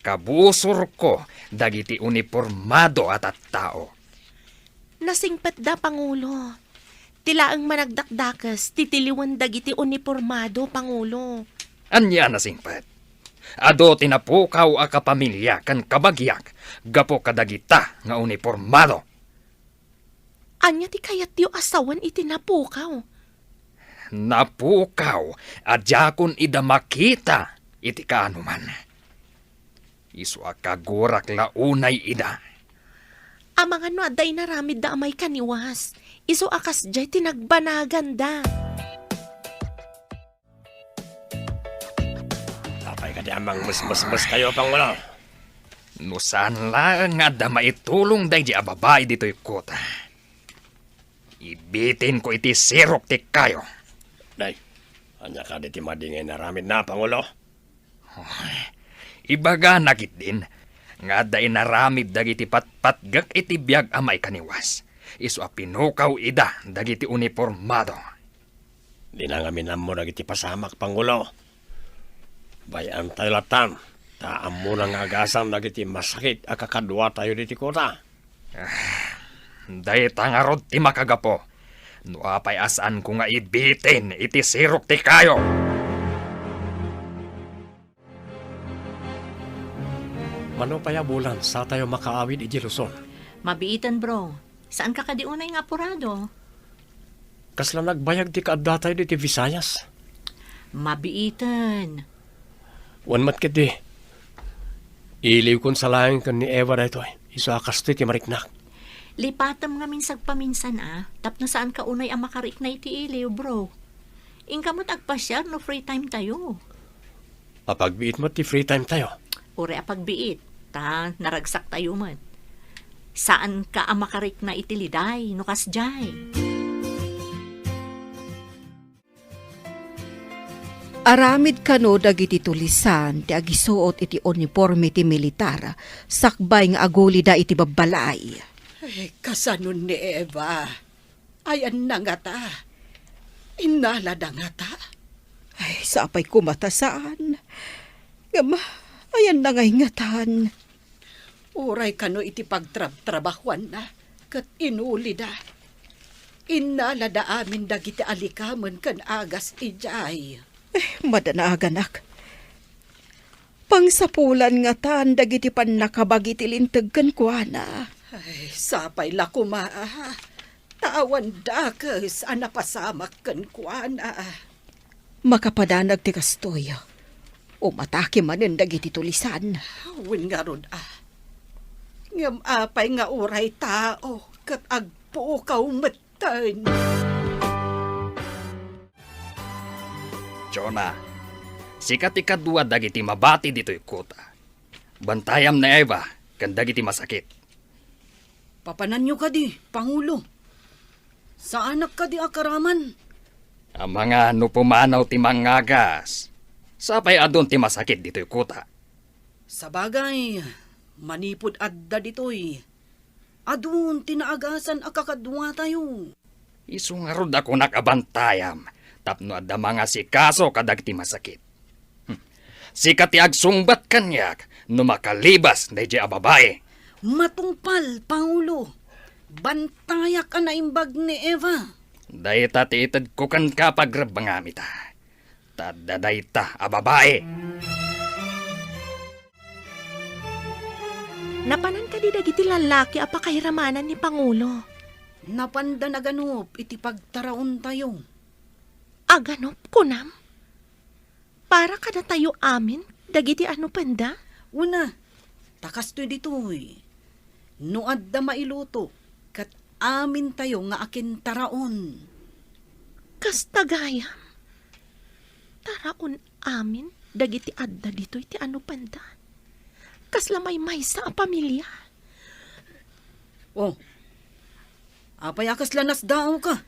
Kabusorko dagiti unipormado a tattao. Nasingpetda, Pangulo. Ti laeng managdakdakes ti tiliwen dagiti unipormado, Pangulo. Ania a nasingpet? Adu ti napukaw a kapamilya ken kabagiak gapu kadagita nga unipormado. Ania ti kayatyo a sawen iti napukaw? Napukaw a diakon ida makita iti kaanoman. Isu a kagurak la unay ida. Amangan no adda inaramidda a maikaniwas, isu a kasdiay ti nagbanaganda. Apay kadi a mangmusmusmuskayo, Pangulo? No saan laeng nga adda maitulong daydi a babai ditoy kota, ibitinko iti sirok ti kayo. Day, ania kadi ti madi nga inaramidna, Pangulo? Oy, ibagana ketdin nga adda inaramid dagiti patpatgek iti biag a maikaniwas, isu a pinukaw ida dagiti unipormado. Dina ngamin ammo dagiti pasamak, Pangulo. Bay-antayo lattan, ta ammona nga agasam dagiti masakit a kakaduatayo ditoy kota. Ah, dayta ngarud ti makagapu no apay a saanko nga ibitin iti sirok ti kayo. Mano pay a bulan, saatayo makaawid idiay Luzon? Mabiiten, bro. Saanka kadi unay nga apurado? Kasla nagbayag ti kaaddatayo ditoy Visayas. Mabiiten. Wen met ketdi. Iliwkon sa laeng ken ni Eva daytoy. Isu a kastoy ti mariknak. Lipatem ngamin sagpaminsan a, tapno saanka unay a makarikna iti iliw, bro. Inka met agpasiar no free time tayo. Apagbiit met ti free time tayo. Uray apagbiit, ta naragsak tayo met. Saanka a makarikna iti liday no kasdiay. Aramid kano dagiti tulisan ti agisuot iti uniporme ti militar sakbay nga agulida iti babbalay. Ay, kasano ni Eva? Ayanna ngata? Innalada ngata? Ay, sapay koma ta saan. Ngem, ayanna ngay ngatan? Uray kano iti pagtrabtrabahuanna ket inulida. Innalada amin dagiti alikamen ken agas idiay. Eh, madanaganak. Pangsapulan ngatan dagiti pannakabagi ti linteg kenkuana. Ay, sapay la koma, a, ta awan dakes a napasamak kenkuana. Makapadanag ti kastoy, umatake manen dagiti tulisan. Wen ngarud a. Ngem apay nga uray tao ket agpukaw metten? Jonah, sika ti kadua dagiti mabati ditoy kota. Bantayam ni Eva ken dagiti masakit. Papananyo kadi, Pangulo? Saanak kadi a karaman? Amangan no pumanaw ti mangagas. Sapay adun ti masakit ditoy kota. Sabagay, manipud adda ditoy, adun ti naagasan a kakaduatayo. Isu ngarud a kunak a bantayam tapno adda mangasikaso kadagiti masakit. Hmm. Sika ti agsungbat kaniak no makalibas daydiay a babai. Matungpal, Pangulo. Bantayak a naimbag ni Eva. Dayta ti itedko kenka, pagrebbengam ita. Ta adda dayta a babai. Napanan kadi dagiti lallaki a pakairamanan ni Pangulo? Napanda naganup iti pagtaraontayo. Aganup, kunam? Para kadatayo amin dagiti anupanda? Una, ta kastoy ditoy. No adda mailuto, ket amintayo nga akintaraon. Kasta gayam, taraon amin dagiti adda ditoy ti anupanda. Kasla maymaysa a pamilia. Oh, apay a kasla nasdaawka?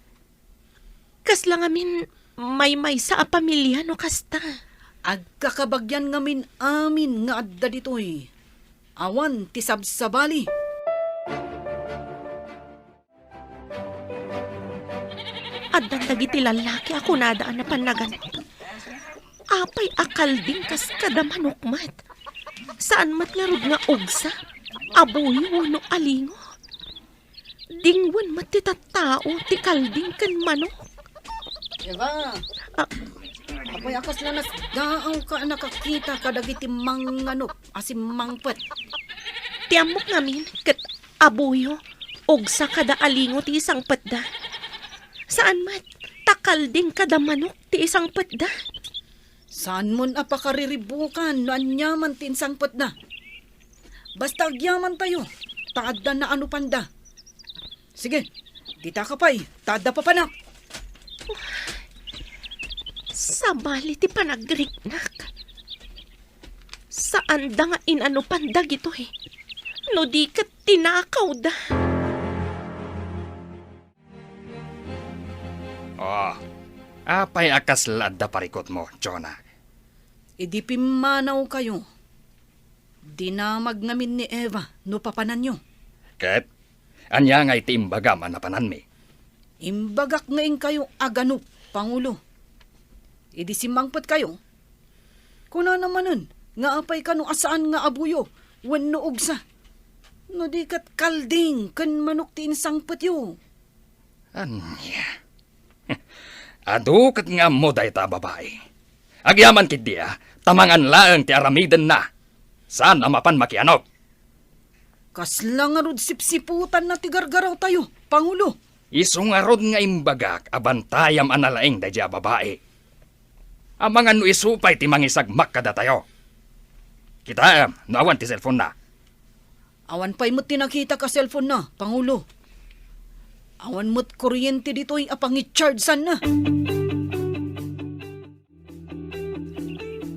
Kasla ngamin maymaysa a pamilia no kasta. Agkakabagian ngamin amin nga adda ditoy. Awan ti sabsabali. Addan dagiti lallaki a kunada a napannagan. Apay a kalding kas kada manok met? Saan met ngarud nga ugsa, abuyo wenno alingo? Dingwen met ti tattao ti kalding ken manok. Eva, Ah. Apay a kasla nasdaawka a nakakita kadagiti manganup a simmangpet? Ti ammok ngamin ket abuyo, ugsa kada alingo ti isangpetda. Saan met, ta kalding kada manok ti isangpetda. Saanmon a pakariribukan no aniaman ti insangpetda. Basta agyamantayo, ta adda naanupanda. Sige, ditaka pay, ta adda papanak. Sabali ti panagriknak. Saanda nga inanupan dagitoy, no di ket tinakawda. Oh, apay a kasla adda parikutmo, Jonah? Idi pimmanawkayo, dinamag ngamin ni Eva no papananyo. Ket ania ngay ti imbagam a napananmi? Imbagak nga inkayo aganup, Pangulo. Idi simmangpetkayo, kunana manen nga apay kano a saan nga abuyo wenno ugsa, no di ket kalding ken manok ti insangpetyo. Ania? Adu ket nga ammo dayta a babai. Agyaman ketdi a, ta mangan laeng ti aramidenna. Saan a mapan makianup. Kasla ngarud sipsiputanna ti gargarawtayo, Pangulo. Isu ngarud nga imbagak a bantayam a nalaing daydiay a babai. Amangan no isu pay ti mangisagmak kadatayo. Kitaem no awan ti cellphone-na. Awan pay met ti nakitak a cellphone-na, Pangulo. Awan met kuryente ditoy a pangichargeanna.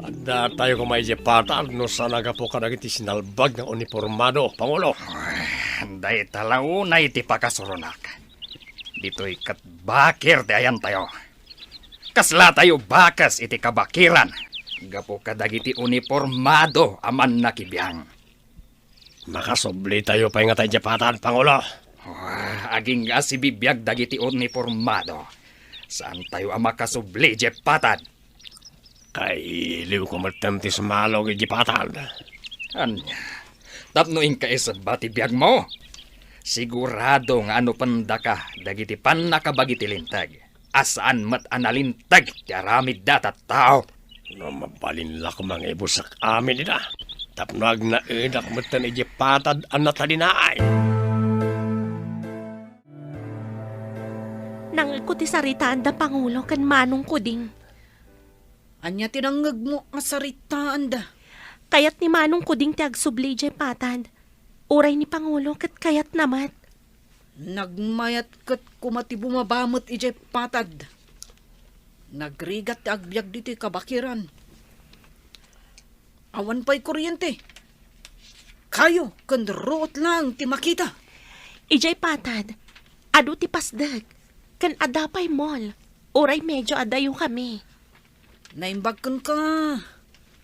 Adda tayo koma idiay patad no saan a gapu kadagiti sinalbag nga unipormado, Pangulo. Ay, dayta la unay ti pakasuronak. Ditoy ket bakir ti ayantayo. Kaslatayo bakes iti kabakiran gapu kadagiti unipormado a mannakibiang. Makasublitayo pay ngata idiay patad, Pangulo? Ah, agingga a sibibiag dagiti unipormado. Saantayo a makasubli idiay patad. Kailiwko metten ti sumalog idiay patad. Ania? Tapno inka isebba ti biagmo? Sigurado nga anupendaka dagiti pannakabagi ti Linteg. A saan met a nalinteg ti aramidda a tattao. No mabalin la koma nga ibusek amin ida, tapno agnaedak metten idiay patad a natalinaay. Nangngegko ti saritaanda, Pangulo, ken Manong Kuding. Ania ti nangngegmo a saritaanda? Kayat ni Manong Kuding ti agsubli idiay patad. Uray ni Pangulo ket kayatna met. Nagmayat ket koma ti bumaba met idiay patad. Nagrigat ti agbiag ditoy kabakiran. Awan pay kuryente. Kayo ken ruot laeng ti makita. Idiay patad, adu ti pasdek, ken adda pay mall, uray medio adayokami. Naimbag kenka,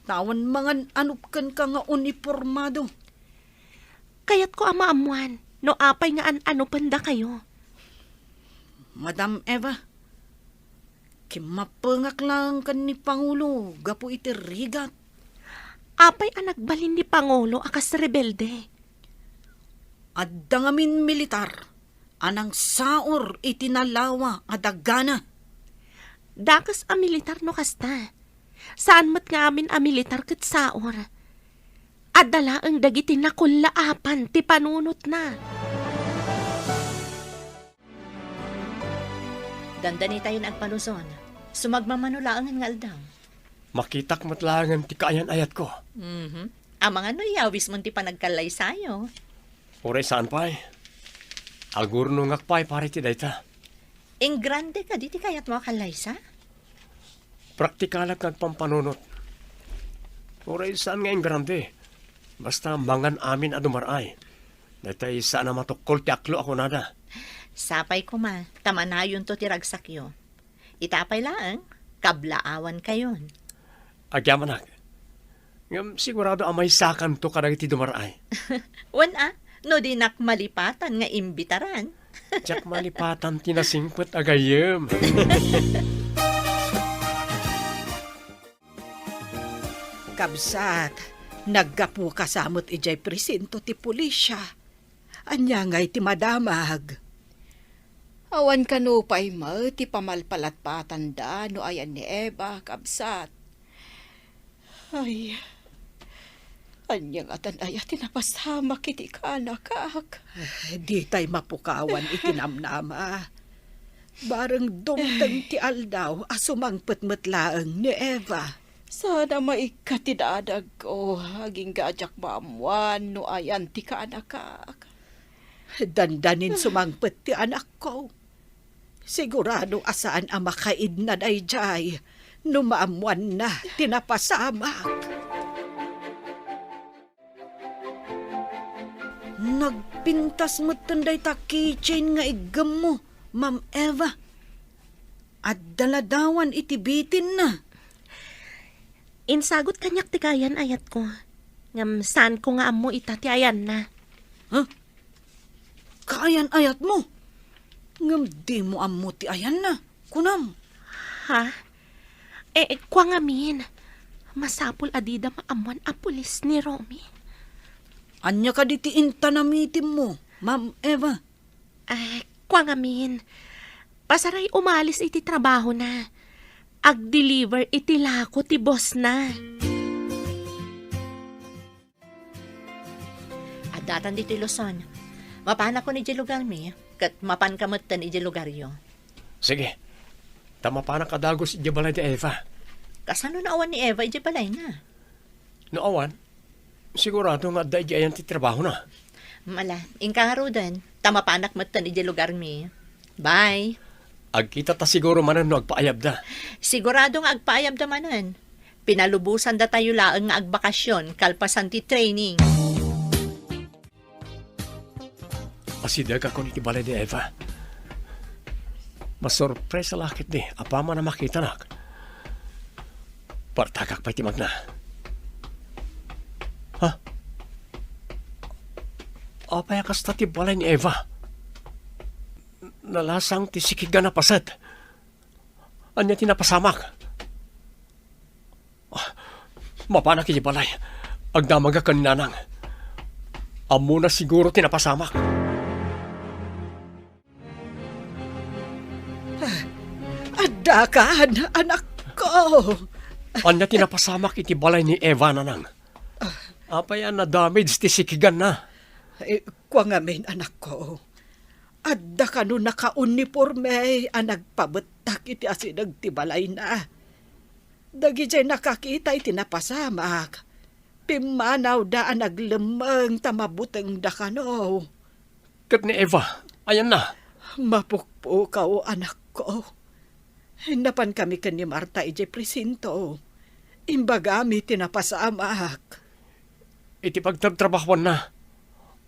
ta awan mangan-anup kenka nga unipormado. Kayatko a maammoan no apay nga an-anupendakayo. Madam Eva, kimmapengak laeng ken ni Pangulo gapu iti rigat. Apay a nagbalin ni Pangulo a kas rebelde? Adda ngamin militar a nangsaor iti nalawa a dagana. Dakes a militar no kasta. Saan met nga amin a militar ket saor. Adda laeng dagiti nakullaapan ti panunotna. Dandanitayon agpa-Luzon. Sumagmamano laengen nga aldaw. Makitak met laengen ti kaayan-ayatko. Mhm. Amangan no iyawismon ti panagkallaysayo. Uray saan pay. Agurnongak pay para iti dayta. Ingrande kadi ti kayatmo a kallaysa? Praktikalak nga agpampanunot. Uray saan nga ingrande. Basta mangan amin a dumar-ay. Daytay saan a matukkol ti aklo a kunada. Sapay koma, ta manayonto ti ragsakyo. Ita pay laeng, kablaawankayon. Agyamanak. Ngem sigurado a maysakanto kadagiti dumar-ay. Wen a, no dinak malipatan nga imbitaran. Diak malipatan ti nasingpet a gayyem. Kabsat, naggapuka sa met idiay presinto ti pulisya. Ania ngay ti madamag? Awan kano pay met ti pamalpalatpatanda no ayan ni Eva, kabsat. Ay, ania ngatan aya ti napasamak iti kaanakak? Eh, ditay mapukawan iti namnama. Bareng dumteng ti aldaw a sumangpet met laeng ni Eva. Saan a maikkat ti dadagko, agingga a diak maammuan no ayan ti kaanakak. Dandanin sumangpet ti anakko. Sigurado a saan a makaidna daydiay no maammuanna ti napasamak. Nagpintas metten dayta keychain nga iggemmo, Ma'am Eva. Adda ladawan iti bitinna. Insagut kaniak ti kaayan-ayatko. Ngem saanko nga ammo ita ti ayanna. Ha? Kaayan-ayatmo? Ngem dimo ammo ti ayanna, kunam? Ha? Eh, eh, kua ngamin. Masapul a dida maammuan a pulis ni Romy. Ania kadi ti inta namitimmo, Ma'am Eva? Eh, kua ngamin. Pasaray umalis iti trabahona. Agdeliver iti lako ti bossna. Addatan ditoy Luzon. Mapanakon idiay lugarmi, ket mapanka metten idiay lugaryo. Sige. Ta mapanak a dagus idiay balay ni Eva. Kasano no awan ni Eva idiay balayna? No awan, sigurado nga adda idiay ayan ti trabahona. Ala, inka ngaruden, ta mapanak metten idiay lugarmi. Bye. Agkitata siguro manen no agpaayabda. Sigurado nga agpaayabda manen. Pinalubosandatayo laeng nga agbakasyon kalpasan ti training. Asidegakon iti balay ni Eva. Masurpresa la ketdi apaman a makitanak. Partagak pay ti magna. Ha? Apay a kasta ti balay ni Eva? Nalasang ti sikigan a paset. Ania ti napasamak? Ah, mapanak iti balay. Agdamagak ken Nanang. Ammona siguro ti napasamak. Ah, addakan, anakko. Ania ti napasamak iti balay ni Eva, Nanang? Apay a nadamage ti sikiganna? Eh, kua ngamin, anakko. Adda kano nakauniporme a nagpabettak iti asideg ti balayna. Dagidiay nakakita iti napasamak, pimmanawda a naglemmeng ta mabutengda kano. Ket ni Eva, ayanna? Mapukpukaw, anakko. Napankami ken ni Marta idiay presinto. Imbagami ti napasamak. Iti pagtrabtrabahuanna,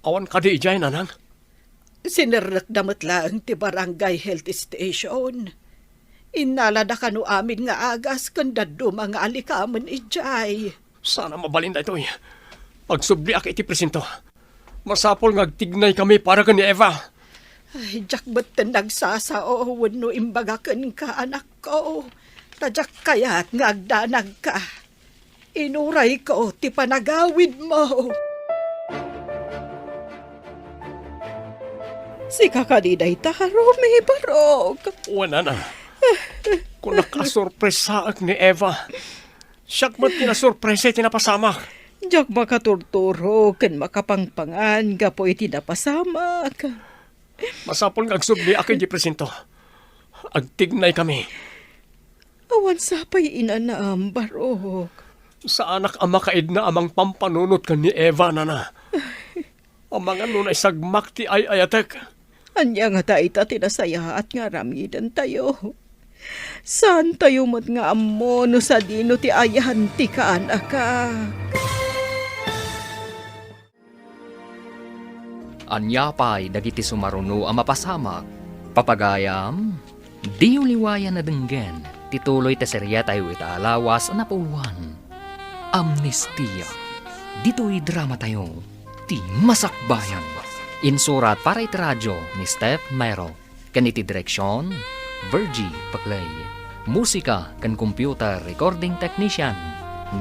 awan kadi idiay, Nanang? Sinerrekda met laeng ti barangay health station. Innalada kano amin nga agas ken dadduma nga alikamen idiay. Saan a mabalin daytoy. Agsubliak iti presinto. Masapul nga agtignaykami para ken ni Eva. Ay, diak metten nagsasao wenno imbaga kenka, anakko. Ta diak kayat nga agdanagka. Inurayko ti panagawidmo. Sika kadi dayta, Romy, barok. Wen, Nanang. Kunak a sorpresaek ni Eva. Siak met ti nasorpresa iti napasamak. Diak makaturturo ken makapangpangan gapu iti napasamak. Masapul nga agsubliak idiay presinto. Agtignay kami. Awan sapay inanam, Barok. Saanak a makaidna a mangpampanunot ken ni Eva, nana. Amangan no naisagmak ti ay-ayatek. Ania nga dayta ti nasayaat nga aramidentayo? Saantayo met nga ammo no sadino ti ayan ti kaanakak. Ania pay dagiti sumaruno a mapasamak? Papagayam, diyo liwayan a denggen ti tuloy ti seriatayo ita a lawas a napuowan, Amnestia. Ditoy dramatayo, ti Masakbayan. Insurat para iti radio ni Steph Mero. Ken iti direksion, Virgie Paclay. Musika ken computer recording technician,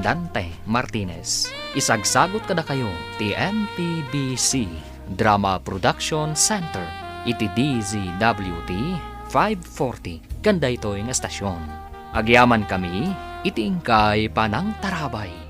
Dante Martinez. Isagsagut kadakayo ti M P B C Drama Production Center iti D Z W T five forty ken daytoy nga estasion. Agyamankami iti inkay panangtarabay.